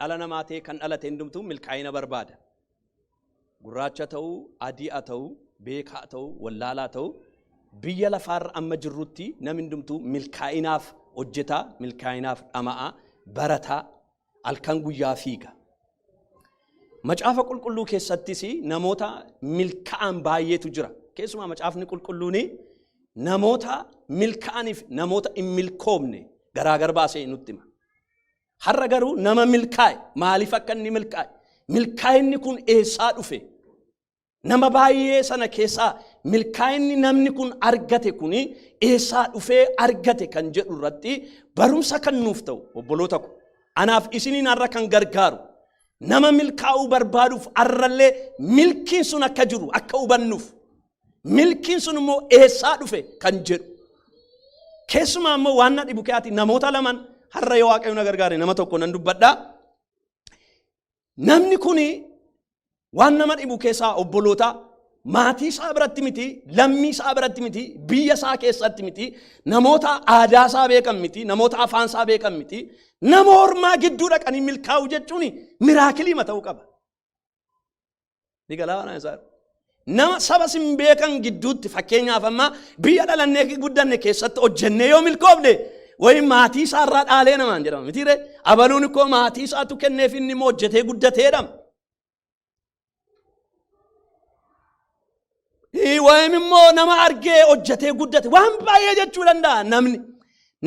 Dhala namaa ta'ee kan dhalate hundumtuu milkaa'ina barbaada. Gurraacha ta'uu, adii haa ta'uu, beekaa haa ta'uu, wallaalaa ta'uu, biyya lafaarra amma jirrutti namni hundumtuu milkaa'inaaf hojjetaa, milkaa'inaaf dhama'aa, barataa, halkan guyyaa fiiga. Macaafa Qulqulluu keessattis namoota milkaa'an baay'eetu jira. Keessumaa Macaafni Qulqulluun namoota milkaa'aniif namoota hin milkoomne garaagar baasee nutti hima. Har'a garuu nama milkaa'e maaliif akka inni milkaa'e? Milkaa'inni kun eessaa dhufe? Nama baay'ee sana keessaa milkaa'inni namni kun argate kun eessaa dhufee argate kan jedhu irratti barumsa kan nuuf ta'u, obboloota ko, anaaf isiniin har'a kan gargaaru, nama milkaa'uu barbaaduuf har'allee milkiin sun akka jiru akka hubannuuf, milkiin sun immoo eessaa dhufe kan jedhu, keessumaa immoo waan na dhibu keeyaati namoota laman har'a yoo Waaqayyo na gargaare nama tokko nan dubbadhaa. Namni kuni waan nama dhibu keessaa, obboloota, maatii isaa biratti miti, lammii isaa biratti miti, biyya isaa keessatti miti, namoota aadaa isaa beekan miti, namoota afaan isaa beekan miti, nama ormaa gidduu dhaqanii milkaa'uu jechuun miracle ta'uu qaba. Ni galaa waan isaa. Nama saba sin beekan gidduutti, fakkeenyaaf amma biyya dhalannee guddanne keessatti hojjennee yoo milkoofne, wayi maatii isaa irraa dhaalee namaan jedhama mitiire, abaluun koo maatii isaatu kenneef, inni immoo hojjetee guddateedha. Wayim immoo nama argee hojjetee guddate waan baay'ee jechuu danda'a namni.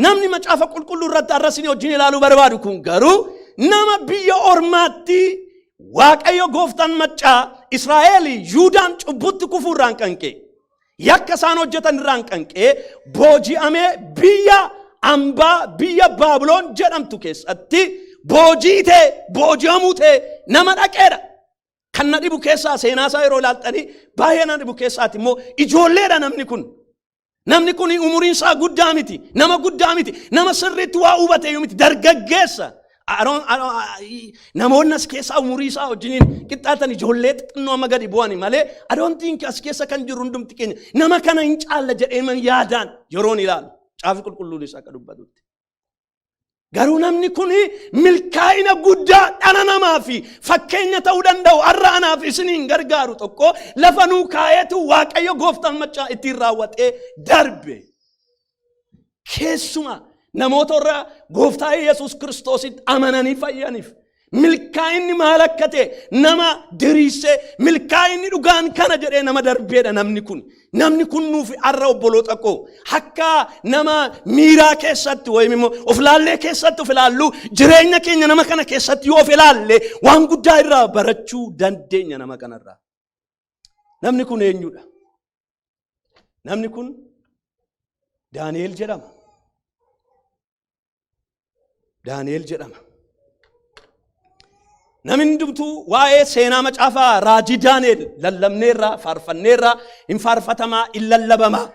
Namni Macaafa Qulqulluu irratti har'a isin wajjin ilaaluu barbaadu kun garuu nama biyya ormaatti Waaqayyo gooftaan maccaa Israa'eel Yuudaan cubbutti kufuu irraan kan ka'e, yakka isaan hojjetan irraan kan ka'e, booji'amee biyya ambaa biyya Baabiloon jedhamtu keessatti boojii ta'e, booji'amuu ta'e nama dhaqeedha. Kan na dhibu keessaa, seenaa isaa yeroo ilaaltanii baay'ee na dhibu keessaati immoo ijoolleedha namni kun. Namni kun umuriin isaa guddaa miti. Nama guddaa miti. Nama sirriitti waa hubate iyyuu miti. Dargaggeessa. Namoonni as keessaa umurii isaa wajjiniin qixxaatan ijoollee xixinnoo amma gadi bu'ani malee, I don't think as keessa kan jiru hundumti keenya nama kana hin caalla jedhee man yaadaan yeroon ilaalu. Caafi Qulqulluunis akka dubbatutti. Garuu namni kun milkaa'ina guddaa dhala namaa fi fakkeenya ta'uu danda'u har'a anaaf isiniin gargaaru tokko lafa nuu kaa'eetu Waaqayyo gooftaan maccaa ittiin raawwatee darbe. Keessumaa namoota warra gooftaa Yesuus Kiristoositti amananii fayyaniif milkaa'inni maal akka ta'e nama diriirsee, milkaa'inni dhugaan kana jedhee nama darbeedha namni kun. Namni kun nuuf har'a, obboloota koo, akka nama miiraa keessatti wayim immoo of ilaallee keessatti of ilaallu, jireenya keenya nama kana keessatti yoo of ilaalle waan guddaa irraa barachuu dandeenya nama kanarraa. Namni kun eenyudha? Namni kun Daani'el jedhama. Daani'el jedhama. Namni hundumtuu waa'ee seenaa macaafaa raajii Daani'el lallabneerra, faarfanneerra, hin faarfatamaa, hin lallabamaa,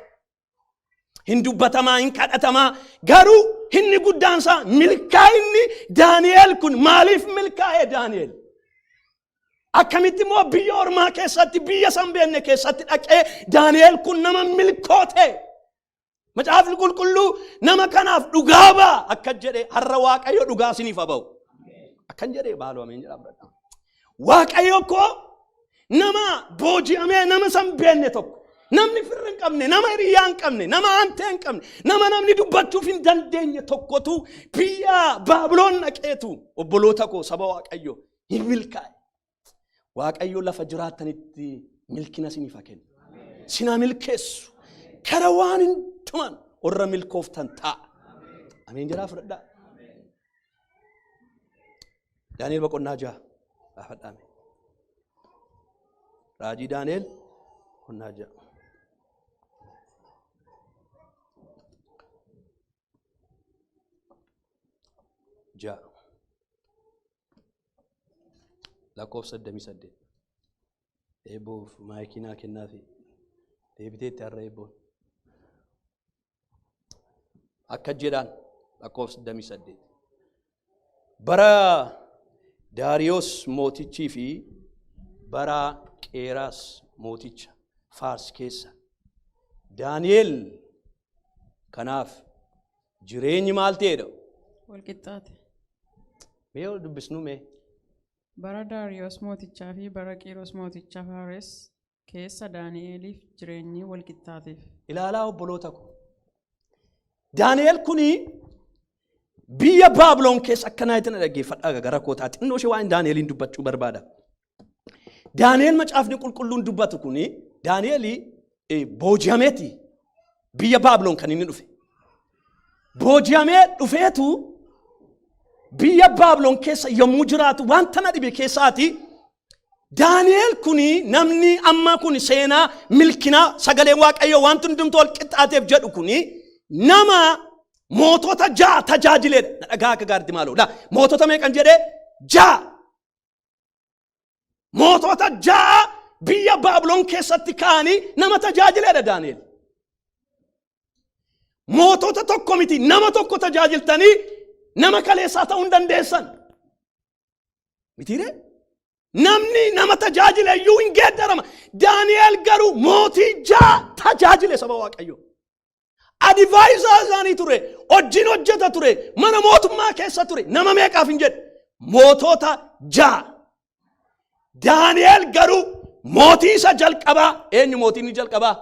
hin dubbatamaa, hin kadhatamaa. Garuu inni guddaan isaa milkaa'inni Daani'el kun maaliif milkaa'e Daani'el? Akkamitti immoo biyya ormaa keessatti, biyya san beekne keessatti dhaqee Daani'el kun nama milkoote? Macaafni Qulqulluu nama kanaaf dhugaa ba'a akka jedhe, har'a Waaqayyo dhugaa isiniif haa ba'u. Akkan jedhee baaloo ameen jedhaa fudhadhaa. Waaqayyo koo nama booji'amee, nama san beekne tokko, namni firra hin qabne, nama hiriyaa hin qabne, nama aantee hin qabne, nama namni dubbachuuf hin dandeenye tokkotu biyya Baabiloon dhaqeetu, obboloota koo, saba Waaqayyo, hin milkaa'e. Waaqayyo lafa jiraattanitti milkina isiniif haa kennu. Sinaa milkeessu. Kara waan hundumaan warra milkooftan ta'a. Ameen jedhaa fudhadhaa. Daani'el boqonnaa 6 gaafadhaame. Raajii Daani'el boqonnaa 6. 6 lakkoofsa 28. Eebboof maayikii naa kennaafi deebiteetti har'a eebboon. Akka jedhaan lakkoofsa 28. Bara Daariyoos mootichii fi bara Qeeraas mooticha Faars keessa Daani'el kanaaf jireenyi maal ta'edha? Wal qixxaate. Mee yoo dubbisnu mee. Bara Daariyoos mootichaa fi bara Qiiros mooticha Faares keessa Daani'eliif jireenyi wal qixxaateef. Ilaalaa, obboloota ko. Daani'el kuni biyya Baabiloon keessa, akkanaa itti na dhaggeeffadhaa gara kootaa, xinnoo ishee waan Daani'eliin dubbachuu barbaada. Daani'el Macaafni Qulqulluun dubbatu kuni, Daani'eli booji'ameeti biyya Baabiloon kan inni dhufe. Booji'amee dhufeetu biyya Baabiloon keessa yommuu jiraatu, wanta na dhibe keessaati Daani'el kuni, namni amma kun seenaa milkinaa sagaleen Waaqayyoo wanti hundumtuu wal qixxaateef jedhu kuni, nama mootota ja'a tajaajileedha. Na dhagaa akka gaariitti maaloo. Laa, mootota meeqan jedhee? Ja'a. Mootota ja'a biyya Baabiloon keessatti ka'anii nama tajaajileedha Daani'el. Mootota tokko miti, nama tokko tajaajiltanii nama kaleessaa ta'uu hin dandeessan. Mitiiree? Namni nama tajaajile iyyuu hin geeddarama. Daani'el garuu mootii ja'a tajaajile, saba Waaqayyoo. Advisor isaanii ture, wajjin hojjeta ture, mana mootummaa keessa ture, nama meeqaaf hin jedhe? Mootota ja'a. Daani'el garuu mootii isa jalqabaa, eenyu mootiin inni jalqabaa?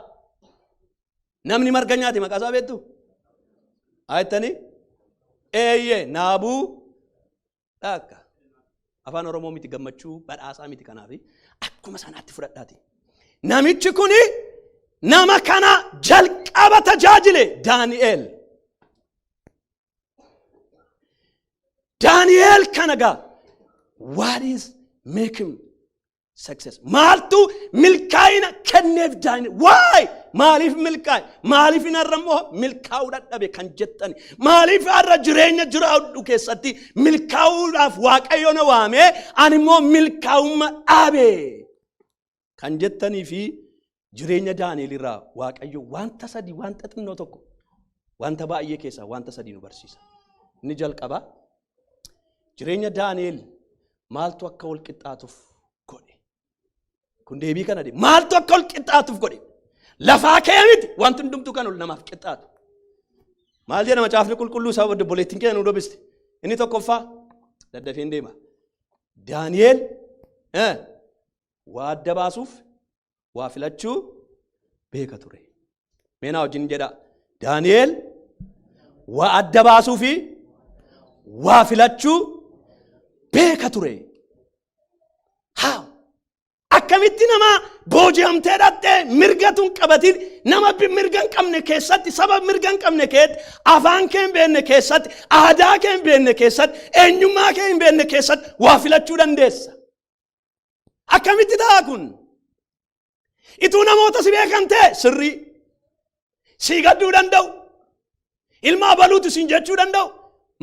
Namni marga nyaate maqaa isaa beektu? Haa jettanii? Eeyyee, Naabuu dhaakka. Afaan Oromoo miti, Gammachuu Badhaasaa miti, kanaaf akkuma sanaatti fudhadhaati. Namichi kuni nama kana jalqaba tajaajile Daani'el. Daani'el kana gaa, what is make him success? Maaltu milkaa'ina kenneef Daani'el? Why? Maaliif milkaa'e? Maaliif hin har'a immoo milkaa'uu dadhabe kan jettan? Maaliif har'a jireenya jiraadhu keessatti milkaa'uudhaaf Waaqayyo na waamee ani immoo milkaa'umma dhaabe kan jettanii fi jireenya Daani'el irraa Waaqayyo wanta sadi, wanta xinnoo tokko, wanta baay'ee keessaa wanta sadii nu barsiisa. Inni jalqaba, jireenya Daani'el maaltu akka wal qixxaatuuf godhe? Kun deebii kana de maaltu akka wal qixxaatuuf godhe? Lafaa ka'ee miti, wanti hundumtuu kan ol namaaf qixxaatu. Maal jedha Macaafni Qulqulluu? Sababa obboleettiin keenya nu dubbiste. Inni tokkoffaa, daddafeen deema. Daani'el waa adda baasuuf waa filachuu beeka ture. Meenaa wajjin jedha. Daani'el waa adda baasuu fi waa filachuu beeka ture. Haa, akkamitti nama booji'amtee dhattee mirgatu hin qabatin, nama mirga hin qabne keessatti, saba mirga hin qabne keessatti, afaan kee hin beekne keessatti, aadaa kee hin beekne keessatti, eenyummaa kee hin beekne keessatti waa filachuu dandeessa? Akkamitti ta'a kun? Ituu namoota si beekan ta'e, sirrii sii gadduu danda'u. Ilma abaluutu siin jechuu danda'u.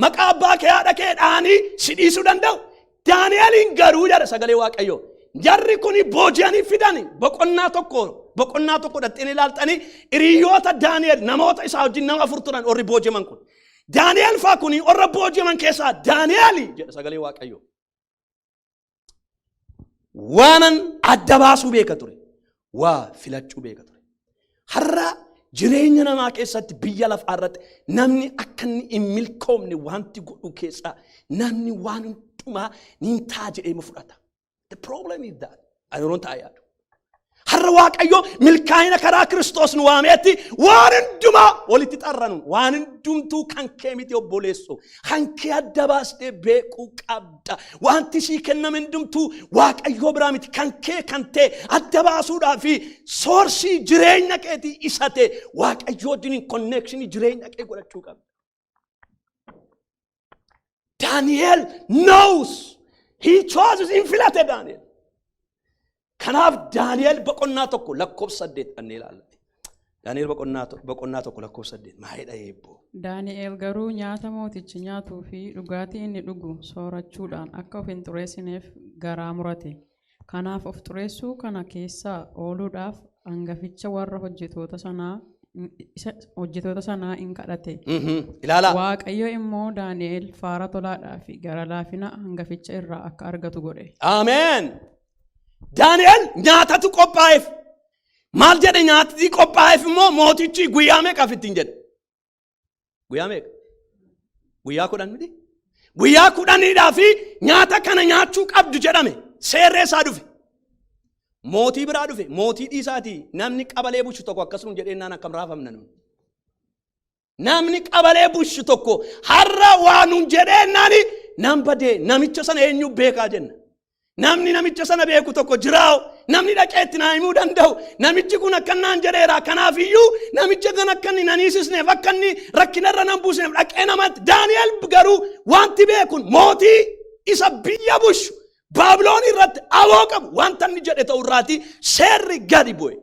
Maqaa abbaa kee, haadha kee dha'anii si dhiisuu danda'u. Daani'eliin garuu, jedha sagalee Waaqayyoo, jarri kun booji'anii fidani. Boqonnaa 1 dhaxxeen ilaaltanii, hiriyoota Daani'el, namoota isaa wajjin nama afur turan warri booji'aman kun. Daani'el faa kun warra booji'aman keessaa, Daani'eli, jedha sagalee Waaqayyoo, waanan adda baasuu beeka ture, waa filachuu beeka ture. Har'a jireenya namaa keessatti, biyya lafaa irratti namni akka inni hin milkoomne wanti godhu keessaa, namni waan hundumaa niin ta'a jedhee fudhata. The problem is that ani yeroon ta'a yaadu. Har'a Waaqayyo milkaa'ina karaa Kiristoos nu waameetti waan hundumaa walitti xarranu, waan hundumtuu kan kee miti, obboleessu. Kan kee adda baastee beekuu qabda. Wanti sii kenname hundumtuu Waaqayyoo biraa miti. Kan kee kan ta'e adda baasuudhaa fi source jireenya keetii isa ta'e Waaqayyoo wajjiniin connection jireenya kee godhachuu qabda. Daniel knows. He chooses, in filate Daniel. Kanaaf Daani'el boqonnaa 1 lakkoofsa 8 dhannee ilaallate. Daani'el boqonnaa 1 lakkoofsa 8 maalidha eebboo? Daani'el garuu nyaata mootichi nyaatuu fi dhugaatii inni dhugu soorachuudhaan akka of hin xureessineef garaa murate. Kanaaf of xureessuu kana keessaa ooluudhaaf hangaficha warra hojjetoota sanaa in kadhate. Ilaalaa. Waaqayyo immoo Daani'el faara tolaadhaa fi gara laafina hangaficha irraa akka argatu godhe. Ameen. Daani'el nyaatatu qophaa'eef. Maal jedhe? Nyaatni qophaa'eef immoo mootichi guyyaa meeqaaf ittiin jedhe? Guyyaa meeqa? Guyyaa 10 miti? Guyyaa kudhaniidhaa fi nyaata kana nyaachuu qabdu jedhame. Seerri isaa dhufe. Mootii biraa dhufe. Mootii dhiisaatii namni qabalee bulchu tokko akkasuma jedheennaan akkam raafamna nuun. Namni qabalee bulchu tokko har'a waa nuun jedheennaani nan badee namicha sana eenyu beekaa jenna. Namni namicha sana beeku tokko jiraa'u namni dhaqee itti naa himuu danda'u namichi kun akka naan jedheera kanaaf iyyuu namicha kan akka inni nan hiisisneef akka inni rakkinarra nan buusneef dhaqee namatti Daani'el garuu wanti beekun mootii isa biyya bushu Baabiloon irratti aboo qabu wanta inni jedhe ta'u irraati seerri gadi bu'e.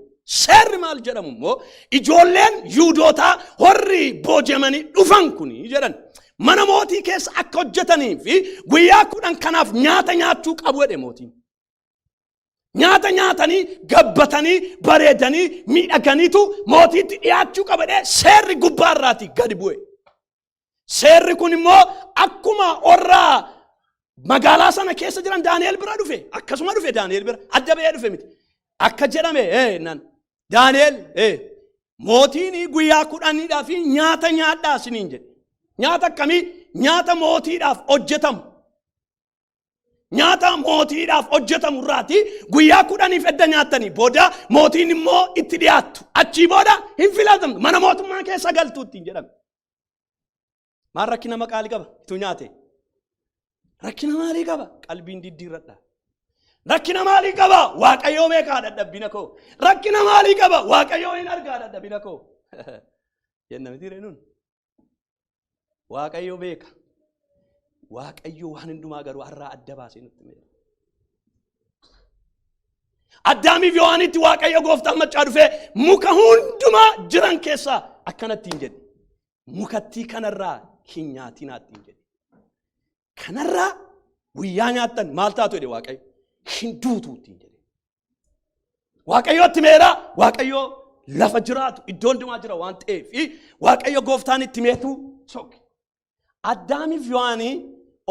Seerri maal jedhamu immoo ijoolleen Yihuudootaa warri booji'amanii dhufan kuni jedhan mana mootii keessa akka hojjetanii fi guyyaa 10 kanaaf nyaata nyaachuu qabu jedhe mootiin. Nyaata nyaatanii gabbatanii bareedanii miidhaganiitu mootiitti dhiyaachuu qaba jedhee seerri gubbaa irraati gadi bu'e. Seerri kun immoo akkuma warra magaalaa sana keessa jiran Daani'el bira dhufe. Akkasuma dhufe Daani'el bira. Adda ba'ee dhufe miti. Akka jedhame nan Daani'el mootiin guyyaa kudhaniidhaa fi nyaata nyaadhaa isiniin jedhe. Nyaata akkamii? Nyaata mootiidhaaf hojjetamu. Nyaata mootiidhaaf hojjetamu irraati guyyaa kudhaniif edda nyaattanii booda mootiin immoo itti dhiyaattu. Achii booda hin filatamtu. Mana mootummaa keessa galtu ittiin jedhame. Maal rakkina maqaalii qaba? Ituu nyaate. Rakkina maalii qaba? Qalbiin diddiirradha. Rakkina maalii qaba? Waaqayyoo beekaa dadhabbina koo. Rakkina maalii qaba? Waaqayyoo hin argaa dadhabbina koo. Jenna miti reenuun. Waaqayyoo beeka. Waaqayyo waan hundumaa garuu har'aa adda baasee nutti himeera. Addaamiif Yohaanitti Waaqayyo gooftaan maccaa dhufee muka hundumaa jiran keessaa akkanatti hin jedhe. Mukattii kanarraa hin nyaatinaa ittiin jedhe. Kanarraa guyyaa nyaattan maal taatu jedhe Waaqayyo? Hin duutu ittiin jedhe. Waaqayyo itti meera Waaqayyo lafa jiraatu iddoo hundumaa jira waan ta'eef Waaqayyo gooftaan itti meetu sokke. Addaamiif Yohaanii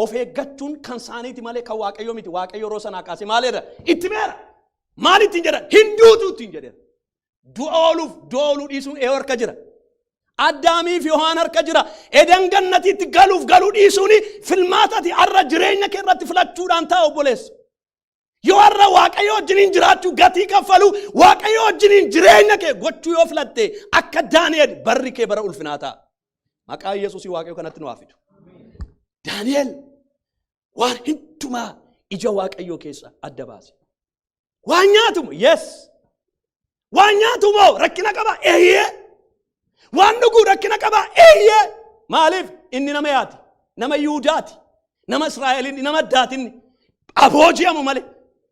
of eeggachuun kan isaaniiti malee kan Waaqayyoo miti. Waaqayyo yeroo sanaa kaasee maal jedha? Itti meera. Maal ittiin jedhan? Hin duutu ittiin jedheera. Du'a ooluuf du'a ooluu dhiisuun eeyyuu harka jira. Addaamiif Yohaan harka jira. Eden gannatiitti galuuf galuu dhiisuun filmaatati har'a jireenya kee irratti filachuudhaan ta'a obboleessa. Yoo har'a Waaqayyo wajjiniin jiraachuu gatii kaffaluu Waaqayyo wajjiniin jireenya kee gochuu yoo filatte akka Daani'el barri kee bara ulfinaa ta'a. Maqaa Yesuusii Waaqayyo kanatti nu haa fidu. Daani'el waan hundumaa ija Waaqayyoo keessa adda baase. Waan nyaatumu yes. Waan nyaatu moo rakkina qaba? Eeyyee. Waan dhuguu rakkina qaba? Eeyyee. Maaliif? Inni nama yaati. Nama Yihudaati. Nama Israa'eliin, nama addaatinni. Abooji'amu malee.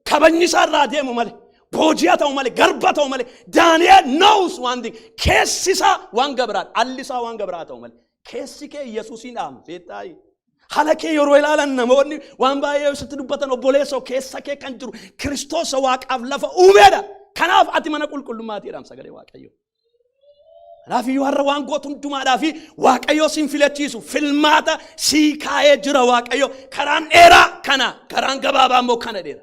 Kabajni isaa irraa deemu malee. Booji'a ta'u malee, garba ta'u malee. Daani'el knows one thing. Keessi isaa waan gabiraadha. Alli isaa waan gabiraa ta'u malee. Keessi kee Yesuusiin dhaamu. Beektaayi. Haala kee yeroo ilaalan namoonni waan baay'ee sitti dubbatan obboleessoo keessa kee kan jiru Kiristoos waaqaaf lafa uumeedha. Kanaaf ati mana qulqullummaati jedhama sagalee Waaqayyoo. Kanaaf iyyuu har'a waan gootu hundumaadhaa fi Waaqayyoo siin filachiisu filmaata sii kaa'ee jira Waaqayyo. Karaan dheeraa kana karaan gabaabaa immoo kana dheera.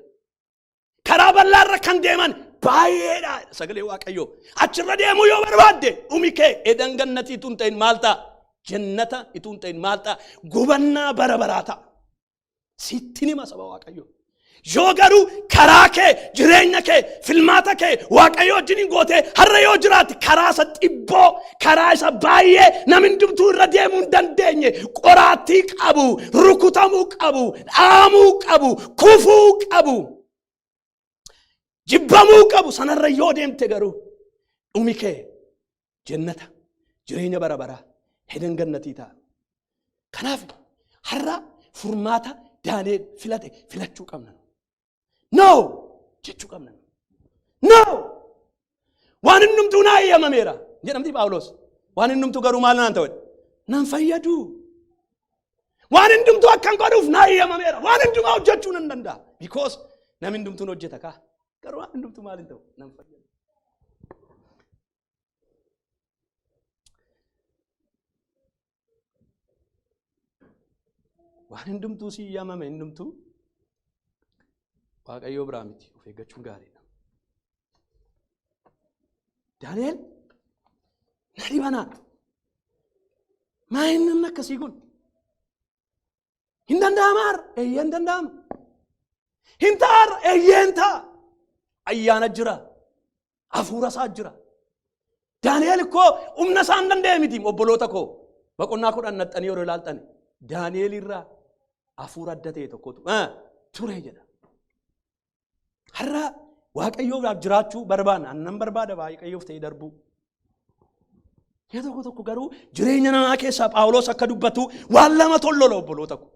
Karaa bal'aarra kan deeman baay'eedha sagalee Waaqayyoo. Achirra deemuu yoo barbaadde dhumi kee edan gannatii tun ta'in maal ta'a? Jannata itun ta'in maal ta'a? Gubannaa bara baraa ta'a. Sitti nima saba Waaqayyoo. Yoo garuu karaa kee, jireenya kee, filmaata kee Waaqayyoo wajjiniin gootee har'a yoo jiraatte karaa isa xibboo, karaa isa baay'ee namni hundumtuu irra deemuu hin dandeenye, qoraattii qabu, rukutamuu qabu, dhaamuu qabu, kufuu qabu, jibbamuu qabu sanarra yoo deemte garuu dhumi kee jannata, jireenya bara baraa, hedan gannatii ta'a. Kanaaf har'a furmaata Daani'el filate filachuu qabna. No jechuu qabna. No! Waan hundumtuu naa eeyyamameera jedhamti Phaawulos. Waan hundumtuu garuu maal naan ta'u? Nan fayyadu. Waan hundumtuu akkan godhuuf naa eeyyamameera. Waan hundumaa hojjechuu nan danda'a. Because namni hundumtuun hojjeta kaa. Garuu waan hundumtuu maal hin ta'u? Nan fayyadu. Waan hundumtuu si yaamame hundumtuu Waaqayyoo biraa miti of eeggachuun gaariidha. Daani'el na dhibanaa. Maa inni namni akkasii kun? Hin danda'ama har'a? Eeyyee, hin danda'ama. Hin ta'a har'a? Eeyyee, hin ta'a. Ayyaana jira. Hafuura isaa jira. Daani'el koo humna isaa hin danda'e miti, obboloota koo. Boqonnaa 10 naxxanii yeroo ilaaltan, Daani'el irraa hafuura adda ta'e tokkotu ture jedha. Har'a Waaqayyoof jiraachuu barbaanna. Annan barbaada Waaqayyoof ta'ee darbuu. Yeroo tokko tokko garuu jireenya namaa keessaa, Phaawulos akka dubbatu, waan lama tollola, obboloota ko.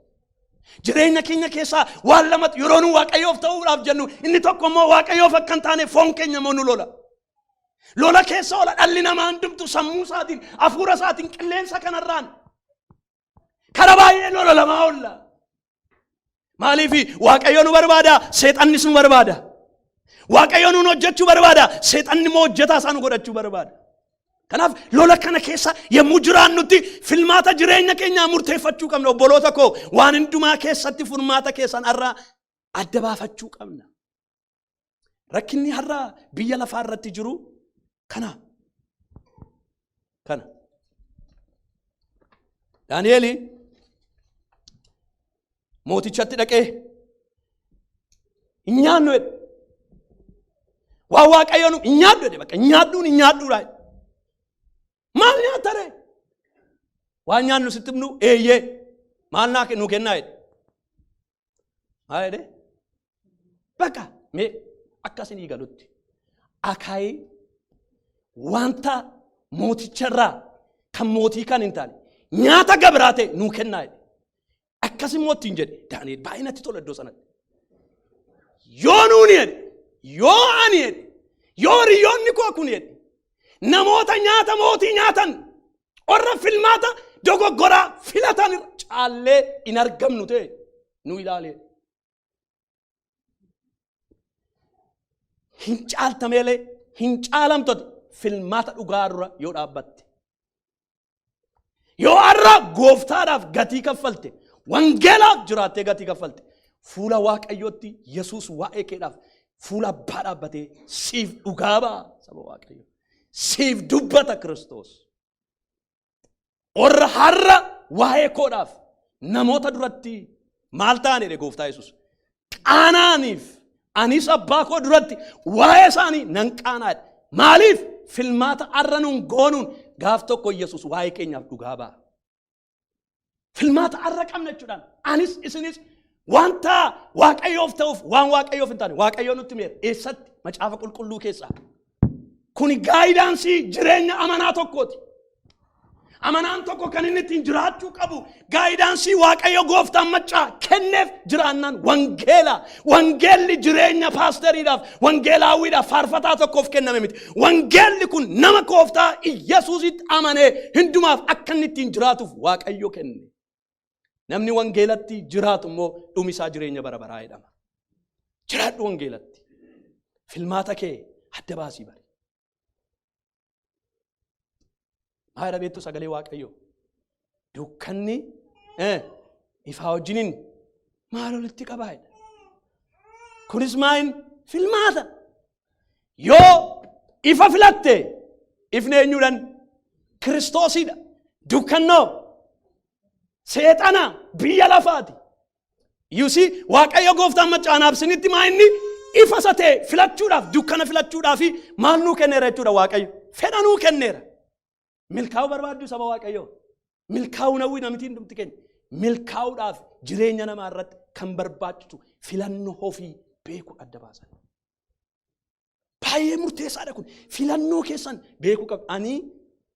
Jireenya keenya keessaa waan lamatu yeroo nu Waaqayyoof ta'uudhaaf jennu, inni tokko immoo Waaqayyoof akka hin taane foon keenya immoo nu lola. Lola keessa oola dhalli namaa hundumtu, sammuu isaatiin, hafuura isaatiin, qilleensa kanarraan. Kara baay'ee lola lamaa oolla. Maaliif? Waaqayyo nu barbaada, seexannis nu barbaada. Waaqayyo nuun hojjechuu barbaada, seexanni immoo hojjetaa isaa nu godhachuu barbaada. Kanaaf lola kana keessa yommuu jiraannutti filmaata jireenya keenyaa murteeffachuu qabna. Obboloota koo, waan hundumaa keessatti furmaata keessan har'a adda baafachuu qabna. Rakkinni har'a biyya lafaa irratti jiru kana. Kana. Daani'eeli mootichatti dhaqee hin nyaannu jedhe. Waan Waaqayyo nu hin nyaadhu jedhe, bakka hin nyaadhuun hin nyaadhuudha. Maal nyaatta ree? Waan nyaannu sitti himnu? Eeyyee. Maal naa nu kennaa jedhe. Maal jedhe? Bakka mee akka isinii galutti, akaayii wanta mooticharraa kan mootii kan hin taane, nyaata gabiraa ta'e nuu kennaa jedhe. Akkas immoo ittiin jedhe Daani'el, baay'ee natti tola iddoo sanatti. Yoo nuuni jedhe, yoo ani jedhe, yoo hiriyoonni koo kun jedhe, namoota nyaata mootii nyaatan, warra filmaata dogoggoraa filatan irra caallee hin argamnu ta'e, nu ilaalee. Hin caaltameelee hin caalamtote filmaata dhugaa dura yoo dhaabbatte. Yoo har'a gooftaadhaaf gatii kaffalte, wangeelaaf jiraattee gatii kaffalte, fuula Waaqayyootti Yesuus waa'ee keedhaaf fuula abbaa dhaabbatee siif dhugaa ba'a, saba Waaqayyo. Siif dubbata Kiristoos. Warra har'a waa'ee koodhaaf namoota duratti maal ta'an jedhe gooftaa Yesuus? Qaanaaniif anis abbaa koo duratti waa'ee isaanii nan qaanaadha. Maaliif? Filmaata har'a nuun goonuun gaaf tokko Yesuus waa'ee keenyaaf dhugaa ba'a. Filmaata har'a qabna jechuudhaan anis isinis wanta Waaqayyoof ta'uuf waan Waaqayyoof hin taane Waaqayyoo nutti himeera. Eessatti? Macaafa Qulqulluu keessaa. Kuni guidance jireenya amanaa tokkooti. Amanaan tokko kan inni ittiin jiraachuu qabu guidance Waaqayyo gooftaan maccaa kenneef jiraannaan wangeela. Wangeelli jireenya paasteriidhaaf, wangeelaawwiidhaaf, faarfataa tokkoof kenname miti. Wangeelli kun nama gooftaa Iyyasuusitti amanee hundumaaf akka inni ittiin jiraatuuf Waaqayyo kenne. Namni wangeelatti jiraatu immoo dhumisaa jireenya bara baraa jedhama. Jiraadhu wangeelatti. Filmaata kee adda baasii bari. Maal beektu sagalee Waaqayyoo? Dukkanni ifaa wajjiniin maal walitti qabaa jedha. Kunis maayin filmaata. Yoo ifa filatte, ifni eenyuudhaan? Kiristoosidha. Dukkannoo seexana, biyya lafaati. You see, Waaqayyo gooftaan maccaanaaf sinitti maa inni ifa isa ta'e filachuudhaaf, dukkana filachuudhaaf maal nuu kenneera jechuudha Waaqayyo? Fedha nuu kenneera. Milkaa'uu barbaaddu, saba Waaqayyoo? Milkaa'uu nawwi namitiin dhumti keenya. Milkaa'uudhaaf jireenya namaa irratti kan barbaachisu filannoo ofii beekuu adda baasan. Baay'ee murteessaadha kun. Filannoo keessan beekuu qabdu. Ani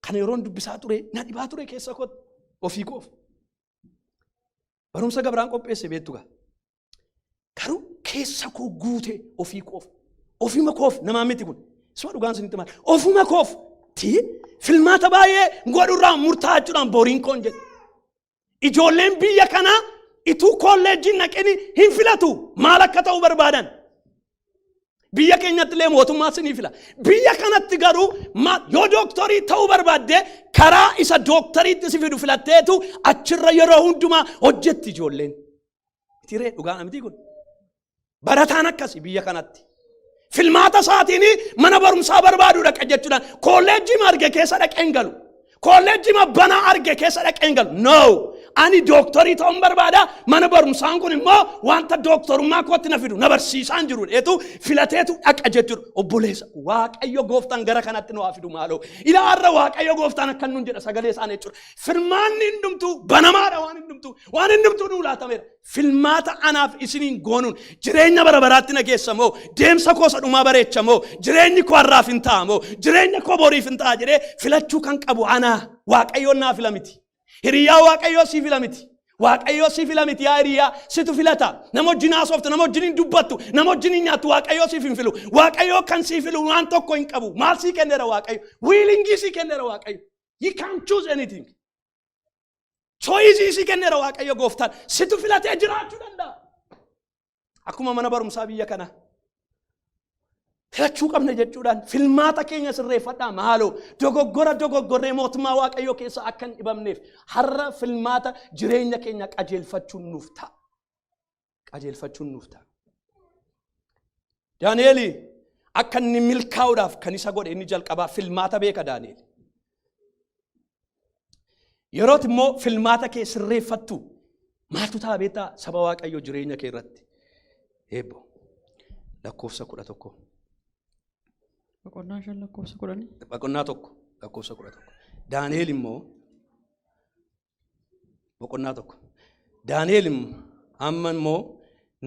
kana yeroon dubbisaa ture na dhibaa ture keessa kootti ofii koof. Barumsa gabiraan qopheesse beektu gaa. Garuu keessa koo guute ofii koof. Ofuma koof, namaa miti kun. Suma dhugaan isinitti maal? Ofuma koof ti filmaata baay'ee godhurraa murtaa'achuudhaan boriin koon jedhe. Ijoolleen biyya kanaa ituu kolleejjii naqini hin filatu maal akka ta'u barbaadan. Biyya keenyatti illee mootummaa sinii fila. Biyya kanatti garuu yoo dooktorii ta'uu barbaadde, karaa isa dooktariitti si fidu filatteetu achirra yeroo hundumaa hojjetti ijoolleen. Tiree dhugaa miti kun. Barataan akkasi biyya kanatti. Filmaata isaatiin mana barumsaa barbaadu dhaqa jechuudhaan kolleejjii arge keessa dhaqee hin galu. Kolleejjii banaa arge keessa dhaqee hin galu. No! Ani dooktorii ta'uun barbaada. Mana barumsaan kun immoo wanta dooktorummaa kootti na fidu na barsiisaan jiru dheetu filateetu dhaqa jechuudha. Obboleessa, Waaqayyo gooftaan gara kanatti nu haa fidu maaloo. Ilaa, har'a Waaqayyo gooftaan akkan nun jedha sagalee isaan jechuudha. Filmaanni hundumtuu banamaadha, waan hundumtuu nuu laatameera. Filmaata anaaf isiniin goonuun jireenya bara baraatti na geessa moo, deemsa koo isa dhumaa bareecha moo, jireenyi koo har'aaf hin ta'a moo, jireenya koo boriif hin ta'a jedhee filachuu kan qabu anaa. Waaqayyoon naa fila miti. Hiriyaa, Waaqayyoo sii fila miti. Waaqayyoo sii fila miti yaa hiriyaa, situ filata. Nama wajjin haasoftu, nama wajjin hin dubbattu, nama wajjin hin nyaattu, Waaqayyoo siif hin filu. Waaqayyoo kan sii filu waan tokko hin qabu. Maal sii kenneera Waaqayyo? Willing sii kenneera Waaqayyo. You can't choose anything. Choice sii kenneera Waaqayyo gooftaan. Situ filatee jiraachuu danda'a. Akkuma mana barumsaa biyya kanaa. Filachuu qabna jechuudhaan filmaata keenya sirreeffadhaa maaloo. Dogoggora dogoggorree mootummaa Waaqayyoo keessa akka hin dhibamneef har'a filmaata jireenya keenya qajeelfachuun nuuf ta'a. Qajeelfachuun nuuf ta'a. Daani'eel akka inni milkaa'uudhaaf kan isa godhe inni jalqabaa filmaata beeka Daani'eel. Yerooti immoo filmaata kee sirreeffattu maaltu ta'a beektaa, saba Waaqayyoo, jireenya kee irratti? Eebbo, lakkoofsa 11. Boqonnaa 5 lakkoofsa 10. Boqonnaa 1 lakkoofsa 11. Daani'eel immoo boqonnaa 1. Daani'eel amma immoo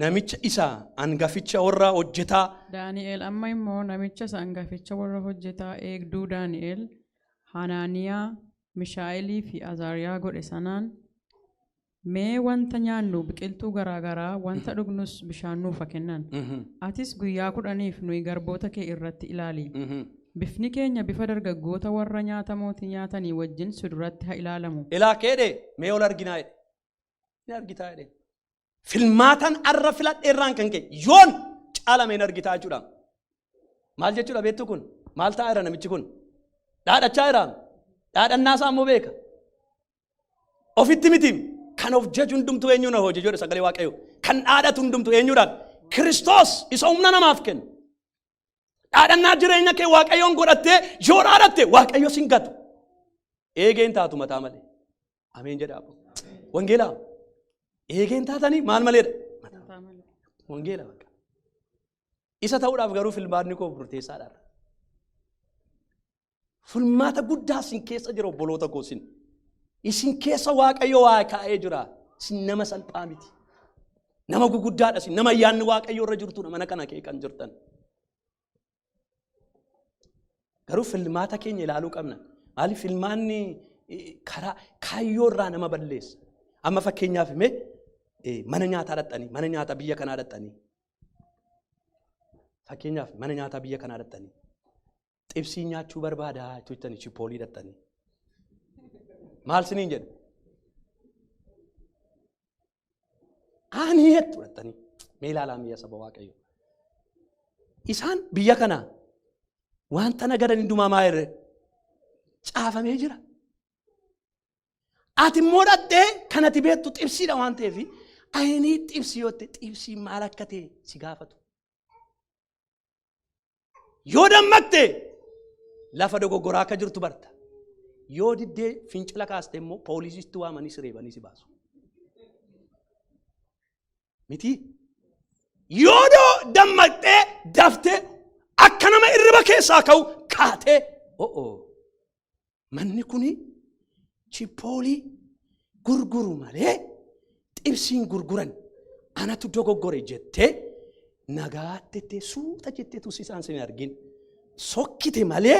namicha isa hangaficha warra hojjetaa Daani'el amma immoo namicha isa hangaficha warra hojjetaa eegduu Daani'el, Hanaaniyaa, Mishaa'elii fi Azaariyaa godhe sanaan, "Mee wanta nyaannu biqiltuu garaa garaa, wanta dhugnus bishaan nuuf haa kennan. Atis guyyaa 10f nuyi garboota kee irratti ilaali. Bifni keenya bifa dargaggoota warra nyaata mootii nyaatanii wajjin si duratti haa ilaalamu." Ilaa keedhe, mee ol arginaa jedhe. Ni argitaa jedhe. Filmaatan arra filadheerraan kan ka'e yoon caalameen argitaa jechuudha. Maal jechuudha beektu kun? Maal ta'aa jira namichi kun? Dhaadhachaa jira. Dhaadhannaa isaa immoo beeka. Ofitti miti, kan of jaju hundumtuu eenyuun hojii jedhu sagalee Waaqayyoo. Kan dhaadhatu hundumtuu eenyuudhaan? Kiristoos isa humna namaaf kennu. Dhaadhannaa jireenya kee Waaqayyoon godhattee yoo dhaadhatte Waaqayyo sin gatu. Eegeen taatu mataa malee. Ameen jedhaa. Wangeelaa. Eegeen taatanii maal maleedha? Wangeela bakka. Isa ta'uudhaaf garuu filmaanni koo murteessaadha. Filmaata guddaa isin keessa jira, obboloota koo isin. Isin keessa Waaqayyo waa kaa'ee jira. Isin nama salphaa miti. Nama guguddaadha isin. Nama ayyaanni Waaqayyo irra jirtudha mana kana kee kan jirtan. Garuu filmaata keenya ilaaluu qabna. Maaliif filmaanni karaa kaayyoo irraa nama balleessa? Amma fakkeenyaaf mee mana nyaataa dhaqxanii, mana nyaataa biyya kanaa dhaqxanii, fakkeenyaaf mana nyaataa biyya kanaa dhaqxanii, xibsii nyaachuu barbaadaa jettanii chippoolii dhaqxanii. Maal siniin jedhu? Ani jettu dhaqxanii. Mee ilaalaa mi'a saba Waaqayyo. Isaan biyya kana wanta nagadan hundumaa maa irre caafamee jira. Ati immoo dhaqxee kan ati beektu xibsiidha waan ta'eef, ayinii xibsii yoo ta'e, xibsii maal akka ta'e si gaafatu. Yoo dammaqte lafa dogoggoraa akka jirtu barta. Yoo diddee fincila kaaste immoo poolisiitti waamanii si reebanii si baasu. Miti? Yoo dammaqxee daftee akka nama irriba keessaa ka'u kaatee, "O'o, manni kuni chippoolii gurguru malee xibsiin gurguran, anatu dogoggore," jettee nagaatti suuta jettee tusi isaan sin argin sokkite malee,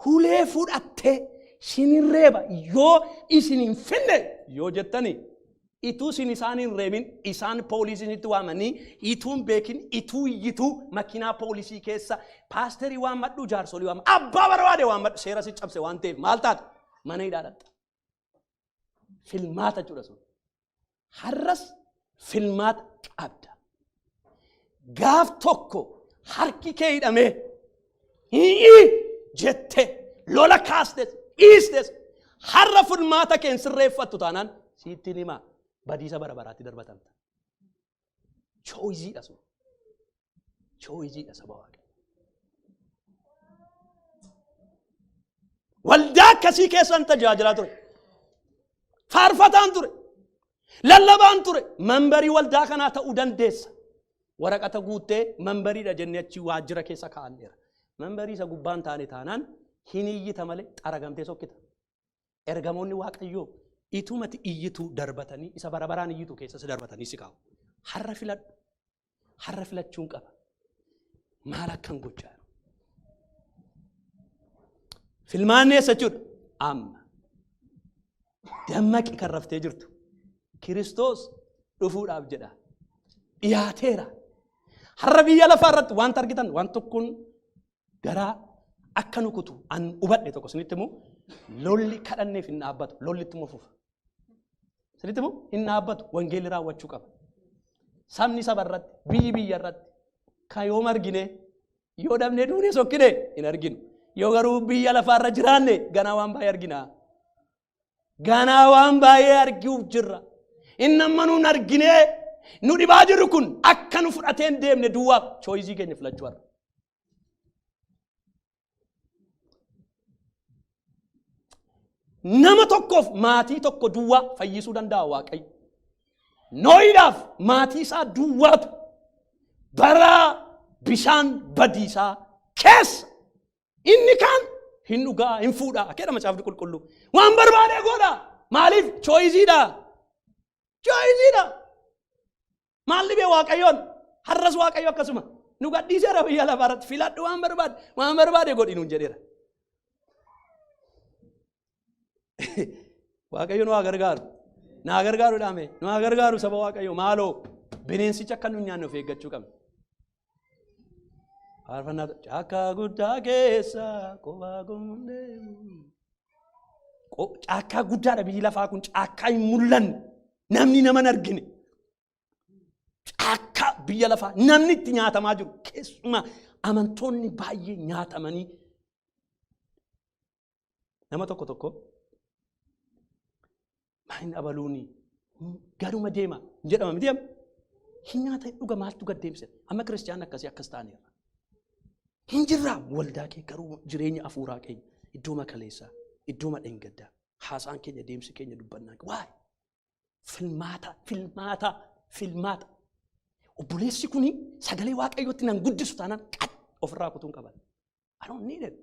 hulee fudhattee sinin reeba yoo isin hin finne yoo jettani, ituu isin isaan hin reebin isaan poolisiitti waamanii, ituu hin beekin, ituu iyyituu makiinaa poolisii keessa paasterii waammadhu, jaarsolii waammadhu, abbaa barbaade waammadhu, seera si cabse waan ta'eef maal taata? Mana hidhaa dhaqxa. Filmaata jechuudha sun. Har'as filmaata qabda. Gaaf tokko harki kee hidhamee hi'ii jette lola kaastes dhiistes, har'a filmaata kee hin sirreeffattu taanaan, siittiin himaa, badiisa bara baraatti darbatamta. Choiceiidha sun. Choiceiidha, saba Waaqayyo. Waldaa akkasii keessan tajaajilaa ture. Faarfataan ture. Lallabaan ture. Memberii waldaa kanaa ta'uu dandeessa. Waraqata guuttee memberiidha jennee achi waajjira keessa kaa'anneera. Memberii isa gubbaan taane taanaan hin iyyita malee xaragamtee sokkita. Ergamoonni Waaqayyoo itumati iyyitu darbatanii isa bara baraan iyyitu keessa si darbatanii si kaa'u. Har'a filadhu. Har'a filachuun qaba. Maal akkan gochaa jiru? Filmaanni eessa jechuudha? Amma. Dammaqi kan raftee jirtu. Kiristoos dhufuudhaaf jedha. Dhiyaateera. Har'a biyya lafaa irratti wanta argitan waan tokkoon garaa akka nu kutu an hubadhe tokko isinitti himu, lolli kadhanneef hin dhaabbatu, lolli ittuma fufa. Isinitti himu, hin dhaabbatu, wangeelli raawwachuu qaba. Sabni saba irratti, biyyi biyya irratti kan yoom argine, yoo dhabnee duune sokkine hin arginu. Yoo garuu biyya lafaarra jiraanne ganaa waan baay'ee argina. Ganaa waan baay'ee arguuf jirra. Inni amma nuun arginee nu dhibaa jirru kun akka nu fudhatee hin deemne duwwaaf choice keenya filachuu har'a. Nama tokkoof maatii tokko duwwaa fayyisuu danda'a Waaqayyo. Nooyiidhaaf maatii isaa duwwaatu bara bishaan badiisaa keessa inni kaan hin dhugaa hin fuudhaa jedha Macaafni Qulqulluu. Waan barbaade godha. Maaliif? Choice-dha. Choice-dha. Maal dhibee Waaqayyoon? Har'as Waaqayyo akkasuma. Nu gadhiiseera biyya lafaa irratti, filadhu, waan barbaade waan barbaade godhi nuun jedheera. Waaqayyo nu haa gargaaru. Na haa gargaaru dhaame. Nu haa gargaaru saba Waaqayyo, maaloo bineensicha akka nu hin nyaanne of eeggachuu qabna. Faarfannaa caakkaa guddaa keessa qofaa koon deemu. Caakkaa guddaadha biyyi lafaa kun, caakkaa hin mul'anne, namni nama hin argine. Caakkaa biyya lafaa namni itti nyaatamaa jiru, keessumaa amantoonni baay'ee nyaatamanii, nama tokko tokko maal abaluuni garuma deema hin jedhama miti, amma hin nyaata, hin dhuga, maaltu gad deemse? Amma kiristiyaan akkasii akkas ta'aniirra hin jirraa. Waldaa kee garuu jireenya afuuraa keenya iddoo makaleessaa, iddoo madheengaddaa, haasaan keenya, deemsi keenya, dubbannaan waa'ee filmaata, filmaata, filmaata. Obboleessi kuni sagalee Waaqayyootti nan guddisu taanaan qad ofirraa kutuun qaban. I don't need it.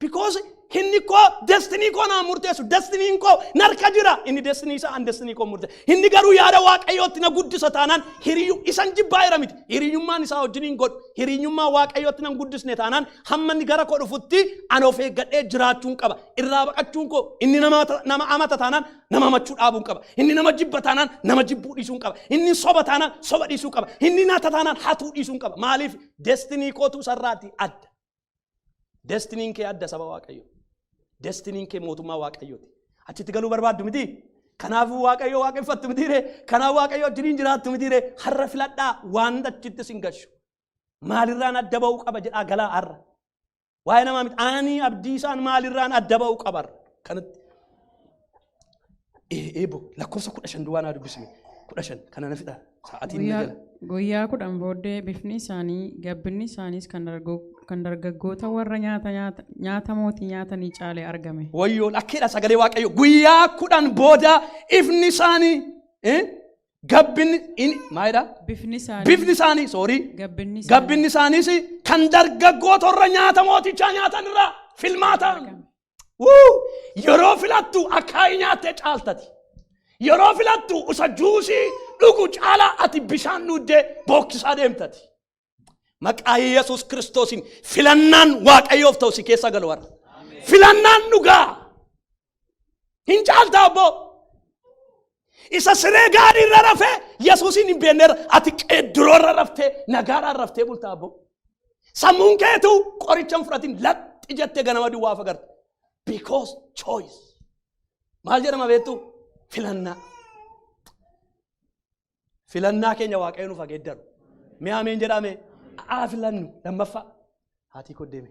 Because inni koo destiny koo naa murteessu, destiny koo narka jira. Inni destiny isaa, an destiny koo murteessu. Inni garuu yaada Waaqayyootti na guddisa taanaan hiriyyu isan jibbaa jira miti. Hiriyyummaan isaa wajjin hin godhu. Hiriyyummaa Waaqayyootti nan guddisne taanaan hamma inni gara koo dhufutti an of eeggadhee jiraachuun qaba. Irraa baqachuun koo, inni nama amata taanaan nama amachuu dhaabuun qaba. Inni nama jibba taanaan nama jibbuu dhiisuun qaba. Inni soba taanaan soba dhiisuu qaba. Inni nata taanaan hatuu dhiisuun qaba. Maaliif? Destiny kootu isarraati adda. Destinyn kee adda, saba Waaqayyo. Destinyn kee mootummaa Waaqayyooti. Achitti galuu barbaaddu miti? Kanaafuu Waaqayyo waaqeffattu mitiire? Kanaaf Waaqayyo wajjiniin jiraattu mitiire? Har'a filadhaa waan achitti sin gashu. Maalirraan adda ba'uu qaba jedhaa galaa har'a. Waa'ee namaa miti. Ani abdii isaan maalirraan adda ba'uu qaba har'a? Kanatti. Eebo lakkoofsa 15 duwwaa naa dubbisime. 15 kana na fixa. Sa'aatiin na Guyyaa, jala. guyyaa 10 booddee bifni isaanii, gabbinni isaaniis kan dargaggoota warra nyaata mootii nyaatanii caalee argame. Wayyoo, lakkeedha sagalee Waaqayyo. Guyyaa 10 booda ifni isaanii, gabbinni maalidha? Bifni isaanii, Bifni isaanii, sorry. gabbinni isaanii Gabbinni isaaniis kan dargaggoota warra nyaata mootichaa nyaatan irraa filmaataan. argame. Wuu! Yeroo filattu akaayii nyaattee caaltati. Yeroo filattu isa juusii dhugu caalaa ati bishaan dhuddee bookkisaa deemtati. Maqaa Yesuus Kiristoosiin filannaan Waaqayyoof ta'u si keessa galu har'a. Filannaan dhugaa. Hin caalta abboo. Isa siree gaarii irra rafee Yesuusiin hin beeknerra ati qeedduroo irra raftee nagaadhaan raftee bulta abboo. Sammuun keetu qoricha hin fudhatin, laxxi jettee ganama duwwaa fagarta. Because choice. Maal jedhama beektu? Filannaa. Filannaa keenya Waaqayyo nuuf haa geeddaru. Mee ameen jedhame. Haa filannu. Lammaffaa. Haatii koo deeme.